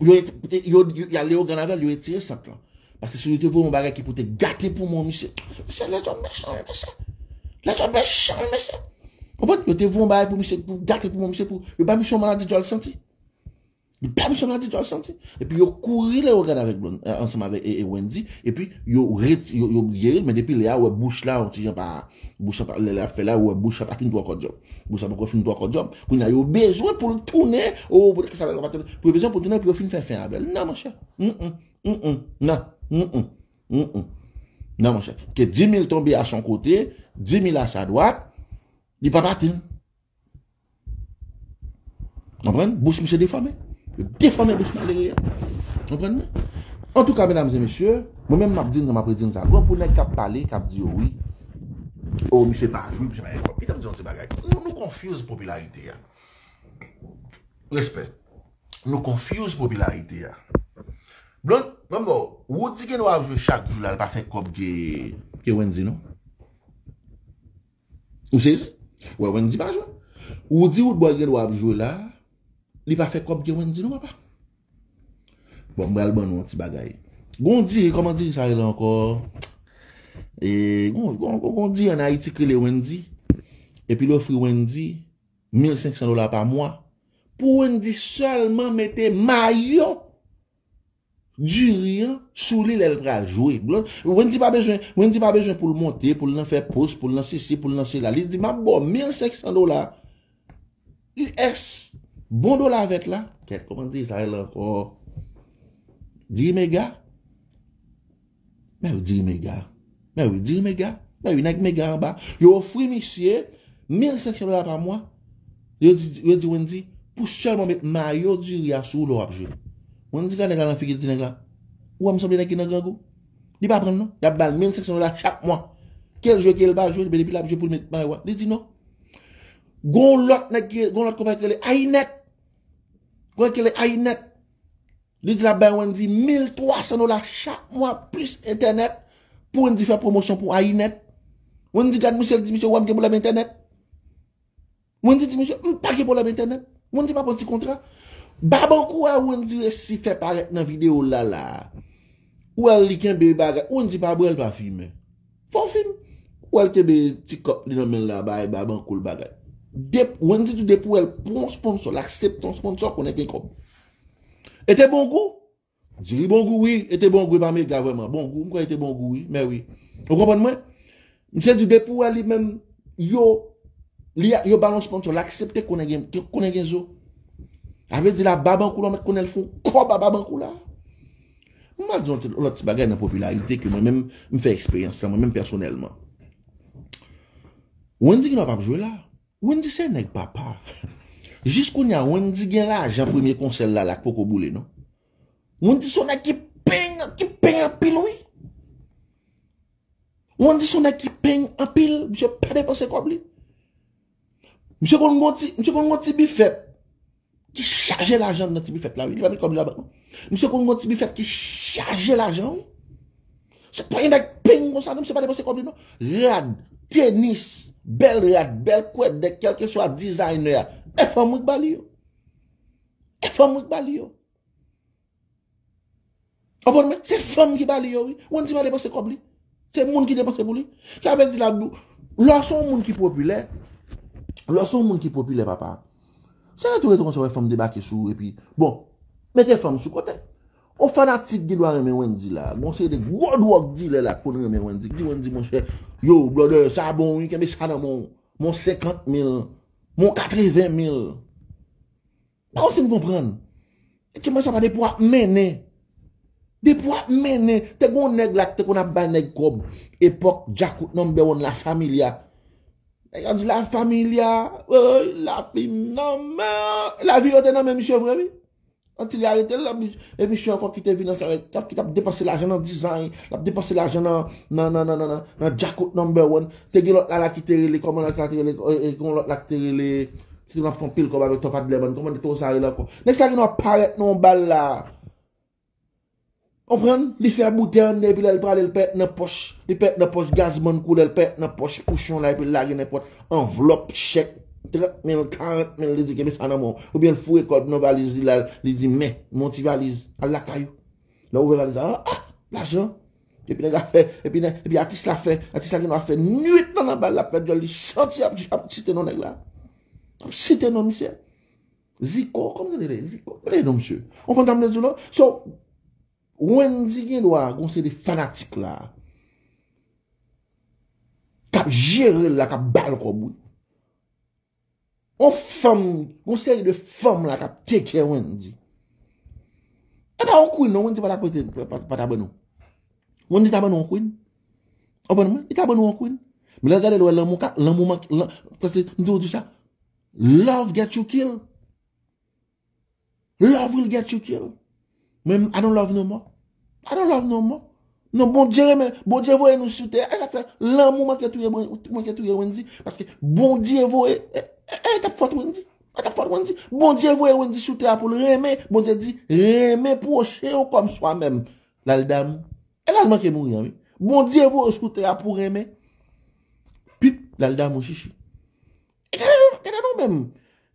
yo, yo, yo, y ale yo grann avè l, yo retire sant lan. Paske si yo te voye yon bagay ki pou te gate poumon misye. Mesye, lèzòm mechan, wi, mesye. Lèzòm mechan, wi, mesye. Konprann? Yo te voye yon bagay pou misye, pou gate poumon misye, pou yo ba misye yon maladi djòl santi. Li pa bezwen santi, l santi. Epi yo kouri lè yo gade avèk Blonde, eh, ansanm avèk e, e Wendy. Epi yo reti, yo, yo geri l, men depi lè a, ou wè bouch la, yon ti jan pa, bouch la, pa- lè l ap fè la, ou wè bouch la pa fin twò kòdjòm. Bouch la poko fin twò kòdjòm. Kounye a, yo bezwen pou l tounen, o, pou l sa, pou yo bezwen pou l tounen, pou yo fin fè fen avè l. Non, monchè. Mm, mm, mm, mm, non. Mm, mm, mm, mm. Non, monchè. Ke dis mil tonbe a son kote, dis mil a sa dwat, li pa pa tann. Konprann? Bouch misye defòme. Yo defòme bouch malere a. Konprann mwen? Antouka, medam e mesye, mwen menm m ap di n sa, m ap redi n sa. Gran pou nèg k ap pale, k ap di yo wi. O, misye pa jwe, misye pa gen kòb. Kite m di yon ti bagay. Nou, nou confuse popilarite a. Respè. Nou confuse popilarite a. Blonde, mwen bon, Roody gen dwa ap jwe chak jou la, l pa fè kòb ke, ke Wendy, non? Ou sezi? Wè, Wendy pa jwe. Ou di Roodboy gen dwa ap jwe la, li pa fè kòb gen Wendy non, papa. Bon, m pral ban nou yon ti bagay. Gon diri, kòman diri sa rele ankò? E, gon, gon, gon, gon diri ann Ayiti ki rele Wendy. Epi l ofri Wendy mil senk san dola pa mwa. Pou Wendy sèlman mete mayo diri an sou li lè l pral jwe. Blonde, Wendy pa bezwen, Wendy pa bezwen pou l monte, pou l nan fè post, pou l nan sesi, pou l nan sela. Li di, "M ap ba w mil senk san dola U S, bon dola vèt la." Kèt, kòman diri sa rele ankò? Diri mega? Men wi, diri mega. Men wi, diri mega. Men wi, nèg mega anba. Yo ofri misye mil senk san dola pa mwa. Yo di, yo di Wendy, pou sèlman met mayo diri a sou ou lè w ap jwe. Wendy gade nèg la nan figi, l di nèg la, "Ou wè m sanble nèg ki nan grangou?" Li pa pran l non. Y ap ba l mil senk san dola chak mwa. Ke l jwe, ke l pa jwe, depi l ap jwe pou l met mayo a. Li di non. Gon lòt nèg ki, gon lòt konpay ki rele Ayinèt. Gon nèg ki rele Ayinèt. Li di l ap bay Wendy mil twa san dola chak mwa plis entènèt pou Wendy fè pwomosyon pou Ayinèt. Wendy gad misye, l di misye, "Ou wè m gen pwoblèm entènèt?" Wendy di misye, "M pa gen pwoblèm entènèt." Wendy pa pran ti kontra. Babankou a Wendy resi fè parèt nan videyo l la la. Ou wè l, li kenbe bagay. Wendy pa bwè, l pa fimen. Fò w fin. Ou wè l kenbe ti kòp li nan men l la, bay Babankou l bagay. Dep-, Wendy di depi w wè l pran yon sponsò, l aksepte yon sponsò, konnen gen kòb. E te bon gou. Diri bon gou, wi. E te bon gou, e pa mega vrèman. Bon gou, m kwè e te bon gou, wi. Men wi. Ou konprann mwen? Misye di depi w wè li menm, yo, li, yo ba l yon sponsò, l aksepte konnen gen, konnen gen zo. A vle di la, Babankou la, w mèt konnen l fè yon kòb a Babankou la. M pral di yon ti, lòt ti bagay nan popilarite ke mwen menm, m fè eksperyans la, mwen menm pèsonèlman. Wendy gen dwa p ap jwe la. Wendy se nèg papa. Jis kounye a, Wendy gen lajan premye konsè l la, la k poko boule, non. Wendy se yon nèg ki peng, ki peng anpil, wi. Wendy se yon nèg ki peng anpil, misye pa depanse kòb li. Misye konn gon ti, misye konn gon ti bifèt ki chaje lajan nan ti bifèt la, wi. Li pa met kòb li labank, non. Misye konn gon ti bifèt ki chaje lajan, wi. Se pa yon nèg peng konsa, non, misye pa depanse kòb li, non. Rad, tenis, bèl rad, bèl kwèdèk, kèlkeswa dizayner a. E fanm wi k ba li yo. E fanm wi k ba li yo. Ou konprann mwen? Se fanm ki ba li yo, wi. Wendy pa depanse kòb li. Se moun ki depanse pou li. Sa vle di la, lè w se yon moun ki popilè, lè w se yon moun ki popilè, papa, se rete w rete konsa, wè fanm debake sou ou, epi, bon, mete fanm sou kote. Yon fanatik gen dwa renmen Wendy la. Gon seri de gwo dwòg dilè la k konn renmen Wendy. K di Wendy, monchè, yo, brother, sa bon, wi, kenbe sa nan men w. Mon senkant mil, mon katreven mil. Ba w si m konprann. E ke mwen sa pa depi w ap mennen. Depi w ap mennen. Te gon nèg la ki te konn ap bay nèg kòb. Epòk Djakout number one, La Familia. Nèg la di La Familia. Woy, lavi nan men. Lavi yo te nan men misye vre, wi. Anti li arete l, la, e misye ankò ki te vin ansanm avèk, t ap, ki t ap depanse lajan nan dizay, l ap depanse lajan nan, nan, nan, nan, nan, nan, nan Djakout number one. Te gen lòt la, la ki te rele, kòman lòt la te rele, e, e, gen lòt la ki te rele, ki te nan fè anpil kòb avèk Top Adlerman. Kòman nèg sa rele ankò? Nèg sa gen dwa parèt nan yon bal la. Konprann? Li fè boutèy anndan, epi lè l prale, l pèt nan pòch. Li pèt nan pòch gazman koulè, l pèt nan pòch pouchon la, epi l lage nenpòt anvlòp, chèk, trant mil, karant mil, li di, "Kenbe sa nan men w." Oubyen l foure kòb nan valiz li la, li di, "Men, men yon ti valiz, al lakay ou." Lè w ouvè valiz la, ah, ah, lajan. Epi nèg la fè, epi nèg, epi atis la fè, atis la gen dwa fè nwit nan, nan bal la, ap fè djòl, li santi ap, ap site non nèg la. Ap site non misye. Ziko, kòman se rele? Ziko. Rele non, mesye. Ou konn sa m vle di w la? So, Wendy gen dwa gon seri de fanatik la k ap jere l la, k ap ba l kòb, wi. On fanm, gon seri de fanm la k ap take care Wendy. E pa yon queen, non, Wendy pa ta prete, pa, pa, pa ta ban nou. Wendy ta ban nou yon queen. Ou konprann mwen? Li ta ban nou yon queen. Men lè w gade l, w wè lanmou ka, lanmou manke, lan-, paske m toujou di sa. Love get you killed. Love will get you killed. Men I don't love no more. I don't love no more. Non, Bondye renmen, Bondye voye nou sou tè. E sa k fè lanmou manke touye, manke touye Wendy. Paske Bondye voye, e, e, e, t ap fòt Wendy. E t ap fòt Wendy. Bondye voye Wendy sou tè a pou l renmen. Bondye di, renmen pwochen w kòm swa menm. L al damou. E l al manke mouri an, wi. Bondye voye w sou tè a pou renmen. Pip, l al damou chichi. E gade nou, gade nou menm.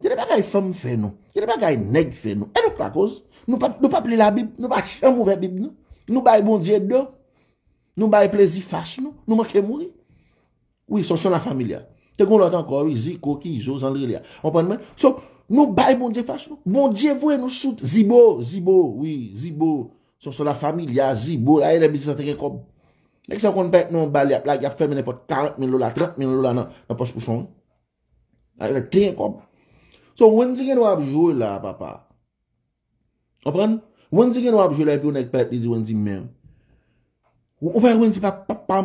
Gade bagay fanm fè nou. Gade bagay nèg fè nou. E nou k lakoz. Nou p ap, nou p ap li Labib. Nou pa janm ouvè Bib nou. Nou bay Bondye do. Nou bay plezi fas nou. Nou manke mouri. Wi, Sonson Lafamilya. Te gon lòt ankò, wi, Ziko, Kizo, jan l rele a. Konprann mwen? So, nou bay Bondye fas nou. Bondye voye nou sou zibo, zibo, wi, zibo. Sonson Lafamilya, zibo, la, e lè mizisyen te gen kòb. Nèg sa konn pèt nan yon bal, y ap lage, y ap fèmen nenpòt karant mil dola, trant mil dola nan, nan pòch pou son. Ay, te gen kòb. So, Wendy gen dwa ap jwe la, papa. Konprann? Wendy gen dwa ap jwe la, epi yon nèg parèt, li di Wendy men. Ou, ou pa Wendy pa, pa, pa,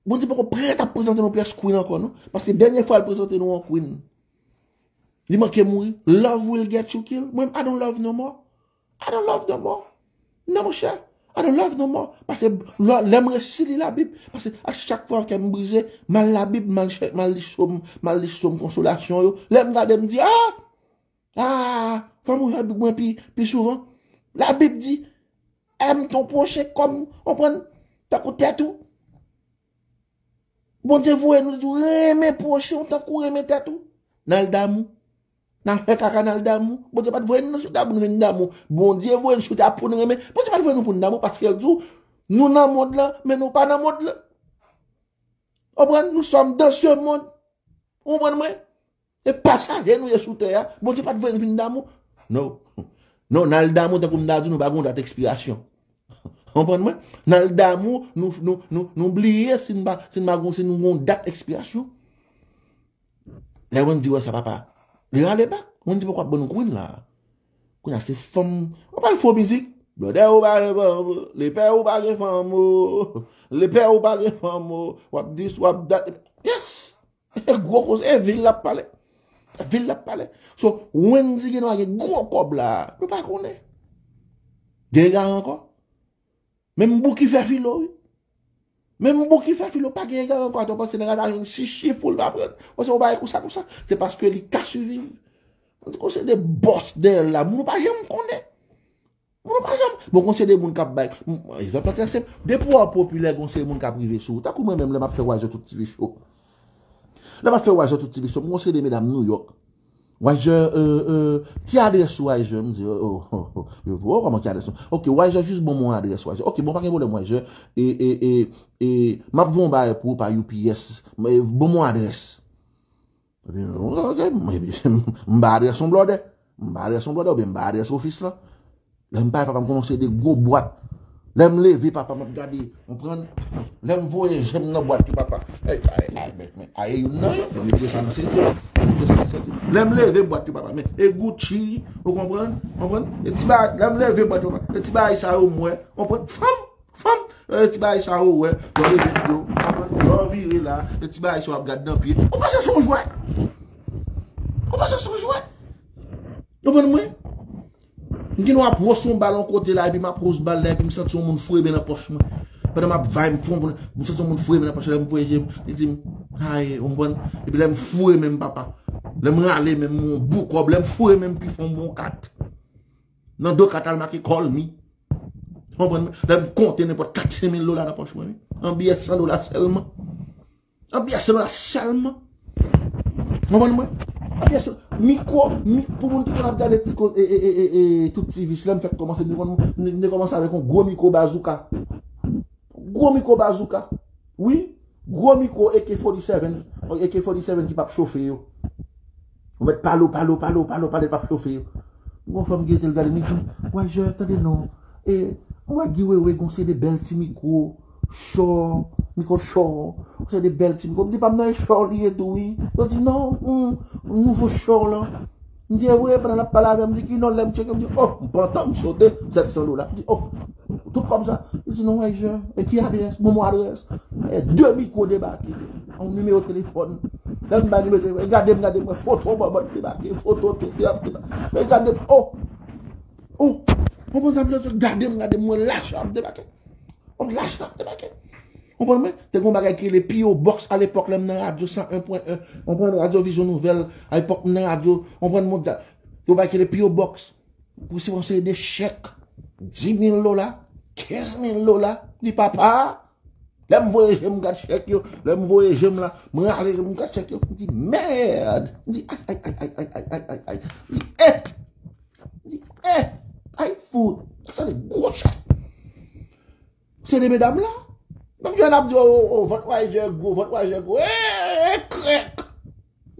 Wendy poko prèt ap prezante nou pyès queen ankò, non. Paske dènye fwa l prezante nou yon queen, li manke mouri. Love will get you killed. Mwen, I don't love no more. I don't love no more. Non, monchè. I don't love no more. Paske lè, lè m resi li Labib, paske a chak fwa kè m brize, m al Labib, m al chè-, m al li sòm, m al li sòm konsolasyon yo. Lè m gade, m di, ah! Ah! Fò m ouvè Bib mwen pi, pi souvan. Labib di, èm ton pwochen kòm, konprann, tankou tèt ou. Bondye voye nou, li di w renmen pwochen w tankou w renmen tèt ou. N al damou. N al fè kaka, n al damou. Bondye pa t voye nou sou tè a pou n vin damou. Bondye voye nou sou tè a pou n renmen. Bondye pa t voye nou pou n damou paske l di w, nou nan mond lan, men nou pa nan mond lan. Konprann? Nous sommes dans ce monde. Ou konprann mwen? E pasaje nou ye sou tè a. Bondye pa t voye n vin damou. Non. Non, n al damou tankou m ta di nou pa gon dat ekspirasyon. Konprann mwen? N al damou, nou, nou, nou, nou bliye si n pa, si n pa gon, si nou gon dat ekspirasyon. Lè Wendy wè sa, papa, li rale bak. Wendy poko ap ban nou queen la. Kounye a se fanm. Ou pral fè mizik. Blòdè ou pa gen fanm, lepè ou pa gen fanm, o. Lepè ou pa gen fanm, o. W ap dis, w ap dat. Yes! E gwo koze, e vil l ap pale. E vil l ap pale. So, Wendy gen dwa gen gwo kòb la. Nou pa konnen. Gen egare ankò. Menm Bouki fè filo, wi. Menm Bouki fè filo, pa gen egare ankò. Atò, panse nèg la ta jwenn sis chif pou l pa pran. Panse yon bagay konsa, konsa. Se paske li ka siviv. Panse konsa de bòs dèyè l la. Moun ou pa janm konnen. Moun ou pa janm. Bon, konsa de moun k ap bay. M, egzanp lan trè senp. Depi w ap popilè, konsa de moun k ap rive sou ou. Tankou mwen menm, lè m ap fè Wajè tout ti vi cho. Lè m ap fè Wajè tout ti vi cho, m konsa de medam Nouyòk. Wajè, euh, euh, ki adrès ou, Wajè? M di, oh, oh, oh, oh. Yo di, oh, kòman ki adrès ou? Ok, Wajè, jis ban m yon adrès, Wajè. Ok, bon, pa gen pwoblèm, Wajè. E, e, e, e, m ap voye yon bagay pou ou pa U P S. Men, ban m yon adrès. Epi, ok, epi, m ba adrès yon blòdè. M ba adrès yon blòdè, oubyen m ba adrès ofis lan. Lè m pale, papa m kòmanse de gwo bwat. Lè m leve, papa m ap gade, konprann? Lè m voye je m nan bwat yo, papa. Ay, ay, ay, men, men, ay, youn nan yo, mwen retire sa nan senti. Mwen retire sa nan senti. Lè m leve bwat yo, papa, men, e Gucci, ou konprann? Konprann? E ti bagay, lè m leve bwat yo, papa, e ti bagay sa yo m wè, konprann? Fanm, fanm, e ti bagay sa yo wè, lè w leve yo, konprann? Lè w vire la, e ti bagay sa yo ap gade nan pye. Ou panse se yon jwèt? Ou panse se yon jwèt? Ou konprann mwen? M gen dwa ap wòs yon bal yon kote la, epi m ap wòs bal la, epi m santi yon moun foure men nan pòch mwen. Pandan m ap vay, m fon, m santi yon moun foure men nan pòch mwen, lè m voye je m, li di m, ay, ou konprann? Epi lè m foure men m, papa, lè m rale men m, yon bout kòb, lè m foure men m, pi fon, m yon kat. Nan do kat la, l make call me. Ou konprann mwen? Lè m konte nenpòt kat senk mil dola nan pòch mwen, wi. An biyè san dola sèlman. An biyè san dola sèlman. Konprann mwen? An biyè san, mikwo, mi-, pou moun ki konn ap gade ti ko-, e, e, e, e, e, tout ti vis la, m fèk kòmanse, m te konn, m te kòmanse avèk yon gwo mikwo bazouka. Gwo mikwo bazouka. Wi, gwo mikwo A K forty-seven, A K forty-seven ki p ap chofe yo. Ou mèt pale, pale, pale, pale, pale, l p ap chofe yo. Gon fanm ki rete l gade m, li di m, Wayjè, tande non. E, m wè Guy Wewe gon seri de bèl ti mikwo, Shure, mikwo Shure, gon seri de bèl ti mikwo. M di, pa m nan e Shure li ye tou, wi. Yo di, non, hmm, nouvo Shure lan. M di, e vre, pandan l ap pale avè m, m di, ki non, lè m tcheke, m di, oh, m pantan, m sote, sèt san dola. M di, oh, tout kòb sa. Li di, non, Wayjè, e ki adrès? Ban mwen adrès. E de mikwo debake. Yon nimewo telefòn. Lè m bay nimewo telefòn, gade m, gade m, foto bòbòt debake, foto tete ap debake. E gade m, oh! Oh! Konprann sa m di, gade m, gade m, mwen lache ap debake. Mwen lache ap debake. Konprann mwen? Te gon bagay ki rele P O Box alepòk, lè m nan radyo san en pwen en. Konprann? Radyo Vizyon Nouvèl, alepòk m nan radyo, konprann, mondyal. Te gon bagay ki rele P O Box. Pou resevwa yon seri de chèk, dis mil dola, kenz mil dola. M di, papa, lè m voye je m gad chèk yo, lè m voye je m la, mwen ale m gad chèk yo. M di, mèd! M di, ay, ay, ay, ay, ay, ay, ay, ay, ay. M di, eh! M di, eh! Ay, fout! Sa se gwo chèk. Se de medam la. Menm jan n ap di, o, o, o, vant Wayjè gwo, vant Wayjè gwo. Eh, krèk!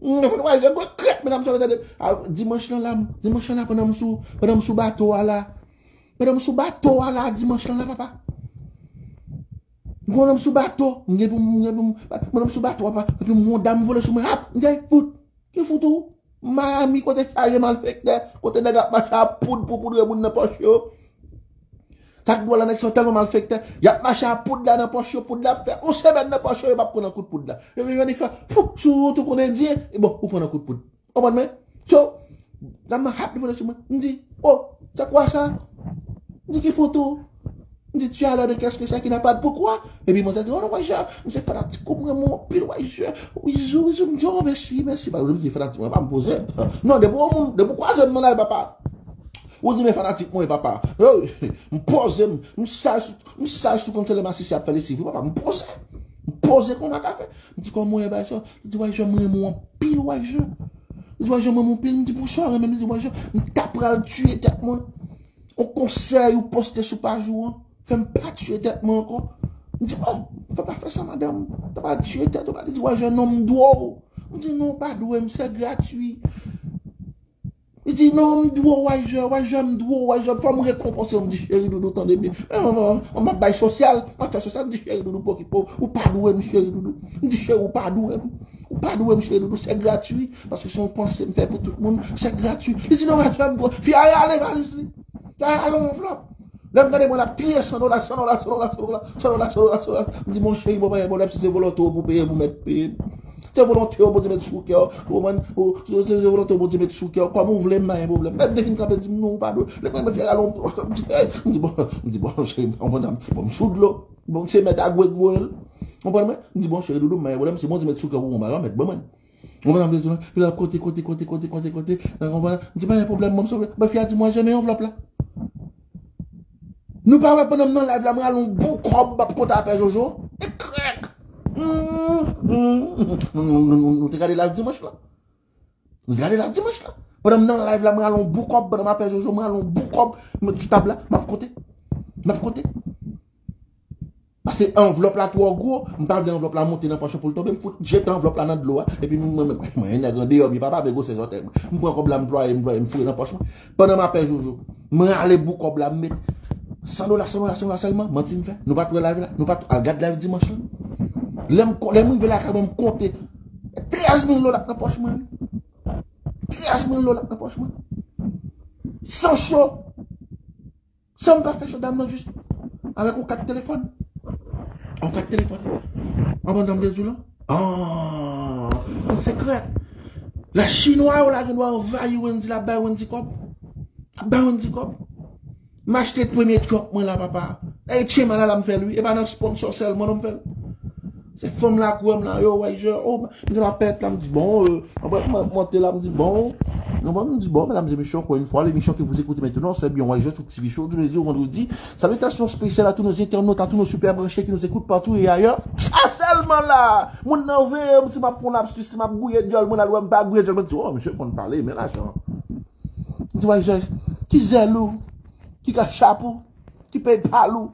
Mm, vant Wayjè gwo, krèk! Medam sa yo tande. A, dimanch lan la, dimanch lan la, pandan m sou, pandan m sou bato a la, pandan m sou bato a la, dimanch lan la, papa. Pandan m sou bato, m gen pou m, m gen pou m, pandan m sou bato a, papa, epi m wè yon dam vole sou mwen, ap, m gen fout. Ki fout ou? Miami, kote chaje malfektè, kote nèg ap mache a poud pou poudre moun nan pòch yo. Sa k dwòl la, nèg sa yo tèlman malfektè, y ap mache a poud la nan pòch yo, poud la ap fè yon semèn nan pòch yo, yo p ap pran nan kout poud la. Epi yon nèg fè, pou, sou wout ou konn endyen, e bon, ou pran nan kout poud. Konprann mwen? So, dam nan ap vole sou mwen. M di, oh, c'est quoi ça? M di, ki fout ou? M di, tu as l'air de qu'est-ce que c'est qui n'a pas de pourquoi? Epi mwen sa di, oh non, Wayjè, m se fanatik ou, m renmen w anpil, Wayjè. Wi, zou, wi, zou. M di, oh, mèsi, mèsi. Ba, m di, fanatik mwen, pa m poze. Non, depi w moun, depi w kwaze m nan lari, papa. Ou di, men fanatik mwen, papa. Yo, m poze m, m saj, m saj sou konn se lè masisi ap fè lesiv, wi, papa, m poze. M poze kòman ka fè. M di, kòman w ye, bay sa? Li di, Wayjè, m renmen w anpil, Wayjè. Li di, Wayjè, m renmen w anpil. M di, pou sa w renmen m? Li di, Wayjè, m ta pral tiye tèt mwen. On konsèy ou poste sou paj ou an fè m pa tiye tèt mwen ankò. M di, oh, fò pa fè sa, madanm. Fò pa tiye tèt ou. Li di, Wayjè, non, m dwe w. M di, non, w pa dwe m, se gratwi. Li di, non, m dwe w, Wayjè, Wayjè, m dwe w, Wayjè, fò m rekonpanse w. M di, cheri doudou, tande byen. Eh, m ap bay sosyal, m ap fè sosyal, m di, cheri doudou, pokipe w, ou pa dwe m, cheri doudou. M di, cheri, ou pa dwe m. Ou pa dwe m, cheri doudou, se gratwi, paske se yon panse m fè pou tout moun, se gratwi. Li di, non, Wayjè, m dwe w. Fi a rale valiz li. Fi a rale yon anvlòp. Lè m gade mwen, l ap triye san dola, san dola, san dola, san dola, san dola, san dola, san dola. M di, mon cheri, bon, pa gen pwoblèm, si se volonte w pou peye, pou mèt peye. Se volonte w, Bondye mèt sou kè w, ou konprann? Ou, se, se, se volonte w, Bondye mèt sou kè w, kòman w vle, m pa gen pwoblèm. Lè m te fin kanpe, di m, non, ou pa dwe. Lè m fin rale yon, m di, hey, m di, bon, m di, bon, cheri, m konprann, bon, m sou dlo. Bon, se mèt a Gwèg voye l. Konprann mwen? M di, bon, cheri doudou, m pa gen pwoblèm, si Bondye mèt sou kè w pou yon bagay, mèt ban mwen. Ou konprann sa m vle di w la? Epi l ap konte, konte, konte, konte, konte, konte. Nan konprann? M di, pa gen pwoblèm, ban m sove. Epi fi a di, mwen, jwenn yon anvlòp la. Nou pa wè pandan m nan live la, m rale yon bon kòb, m ap konte a Pè Jojo. E krèk! Hmm, hmm, hmm. Nou, nou, nou, nou, nou te gade live dimanch la. Nou te gade live dimanch la. Pandan m nan live la, m rale yon bon kòb, pandan m a Pè Jojo, m rale yon bon kòb, m met sou tab la, m ap konte. M ap konte. Paske anvlòp la twò gwo, m pa vle anvlòp la monte nan pòch mwen pou l tonbe, m fout jete anvlòp la nan dlo a, epi m, mwen, mwen, mwen, nèg andeyò, byen papa, men gwosè zòtèy mwen. M pran kòb la, m plwaye, m plwaye, m foure nan pòch mwen. Pandan m a Pè Jojo, m rale bout kòb la, m met san dola, san dola, san dola sèlman, manti m fè. Nou pa t wè live la, nou pa t al gad live dimanch lan. Lè m, lè m rive lakay mwen, m konte trèz mil dola nan pòch mwen, wi. Trèz mil dola nan pòch mwen. San cho. San m pa fè cho, dam nan jis avèk yon kat telefòn. Yon kat telefòn. An ban dam de zou lan. Ah, konn sekrè. La chinwa yo la gen dwa anvayi Wendy la, bay Wendy kòb. Bay Wendy kòb. M achte premye truck mwen la, papa. E tchema la, la m fè l, wi. E pa nan sponsor sèlman non m fè l. Se fanm la k wè m la, yo, wè, je, oh, m te la pèt la, m di, bon, euh, mwen pral monte la, m di, bon, non, bon, m di, bon, mesdames et messieurs, encore une fois, l'émission que vous écoutez maintenant, c'est bien, ouais, je, tout T V Show, du lundi au vendredi. Salutations spéciales à tous nos internautes, à tous nos super branchés qui nous écoutent partout et ailleurs. Sa sèlman la, moun nan veye m si m ap fè lapsus, si m ap gouye dyòl, moun al wè m pa gouye dyòl, mwen di, oh, misye konn pale, men lajan. M di, ouais, je, ki zèl ou, ki kachap ou, ki PayPal ou.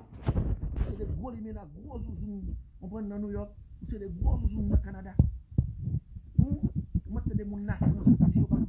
Se de gwo limena, gwo zouzoun, konprann, nan New York. Ou se de gwo zouzoun nan Kanada. Hmm? Mwen tande moun nan Frans, di yo pa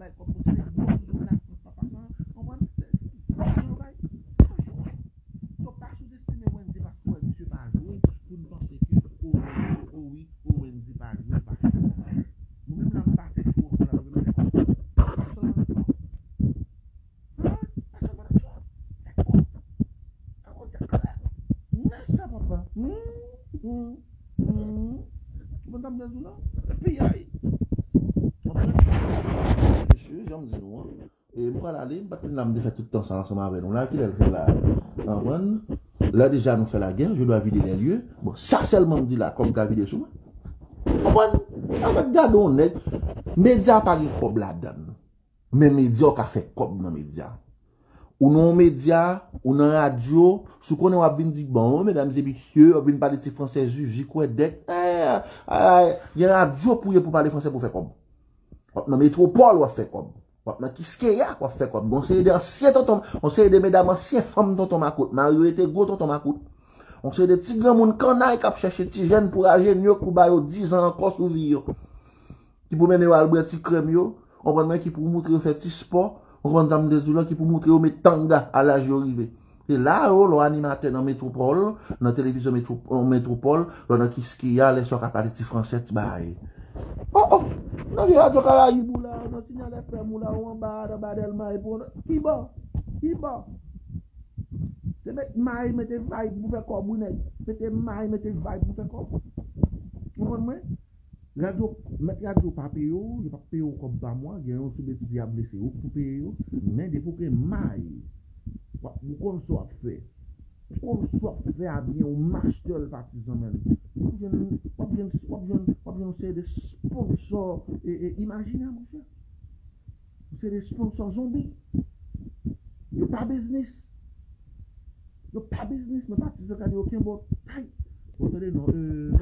Piyay. Mesye, jan m di nou an, e m pral ale, m pa t vin la, m te fè tout tan sa ansanm avè nou la, kilè l fè la? Konprann? Lè deja nou fè lagè, je dois vider les lieux. Bon, sa sèlman m di la, kòb ka vide sou mwen. Konprann? Avèk gade yon nèg, medya pa gen kòb ladan l. Men medya w ka fè kòb nan medya. Ou nan yon medya, ou nan radyo, si w konnen w ap vin di, bon, medam e mesye, w ap vin pale ti fransè zizi, kwèdèk, eh, eh, gen radyo pou ye pou pale fransè pou fè kòb. W ap nan metwopòl, w ap fè kòb. W ap nan Kiskeya, w ap fè kòb. Gon seri de ansyen tonton, yon seri de medam ansyen fanm tonton Makout. Mari yo rete gwo tonton Makout. Yon seri de ti granmoun kannay k ap chèche ti jèn pou rajennen yo, pou ba yo dizan ankò sou vi yo. Ki pou mennen yo al bwè ti krèm yo, konprann mwen, ki pou moutre yo fè ti spò, konprann sa m vle di w la, ki pou moutre yo met tanga a laj yo rive. E la yo, lè w animatè nan metwopòl, nan televizyon metwo-, metwopòl, lè w nan Kiskeya, lè sa w ka pale ti fransè, ti bagay. Oh, oh! Nan vye radyo Karayib ou la, nan Sinyal F M ou la, ou anba, anba Dèlma, epi w nan, ki bò? Ki bò? Se met may, mete vay pou fè kòb, wi, nèg. Mete may, mete vay pou fè kòb. Konprann mwen? Radyo, mèt radyo pa peye w, yo p ap peye w kòb pa mwa, gen yon sou betiz y ap blese w pou peye yo, men depi w gen may, w ap, ou konn sa w ap fè. Ou konn sa w ap fè a byen, ou master l patizan, men. W ap jwenn, w ap jwenn, w ap jwenn, w ap jwenn yon seri de sponsò, e, e, imajinè, monchè. Yon seri de sponsò zonbi. Yo pa biznis. Yo pa biznis, men patizan ka di yo kenbe w tay. Bon, tande non, euh,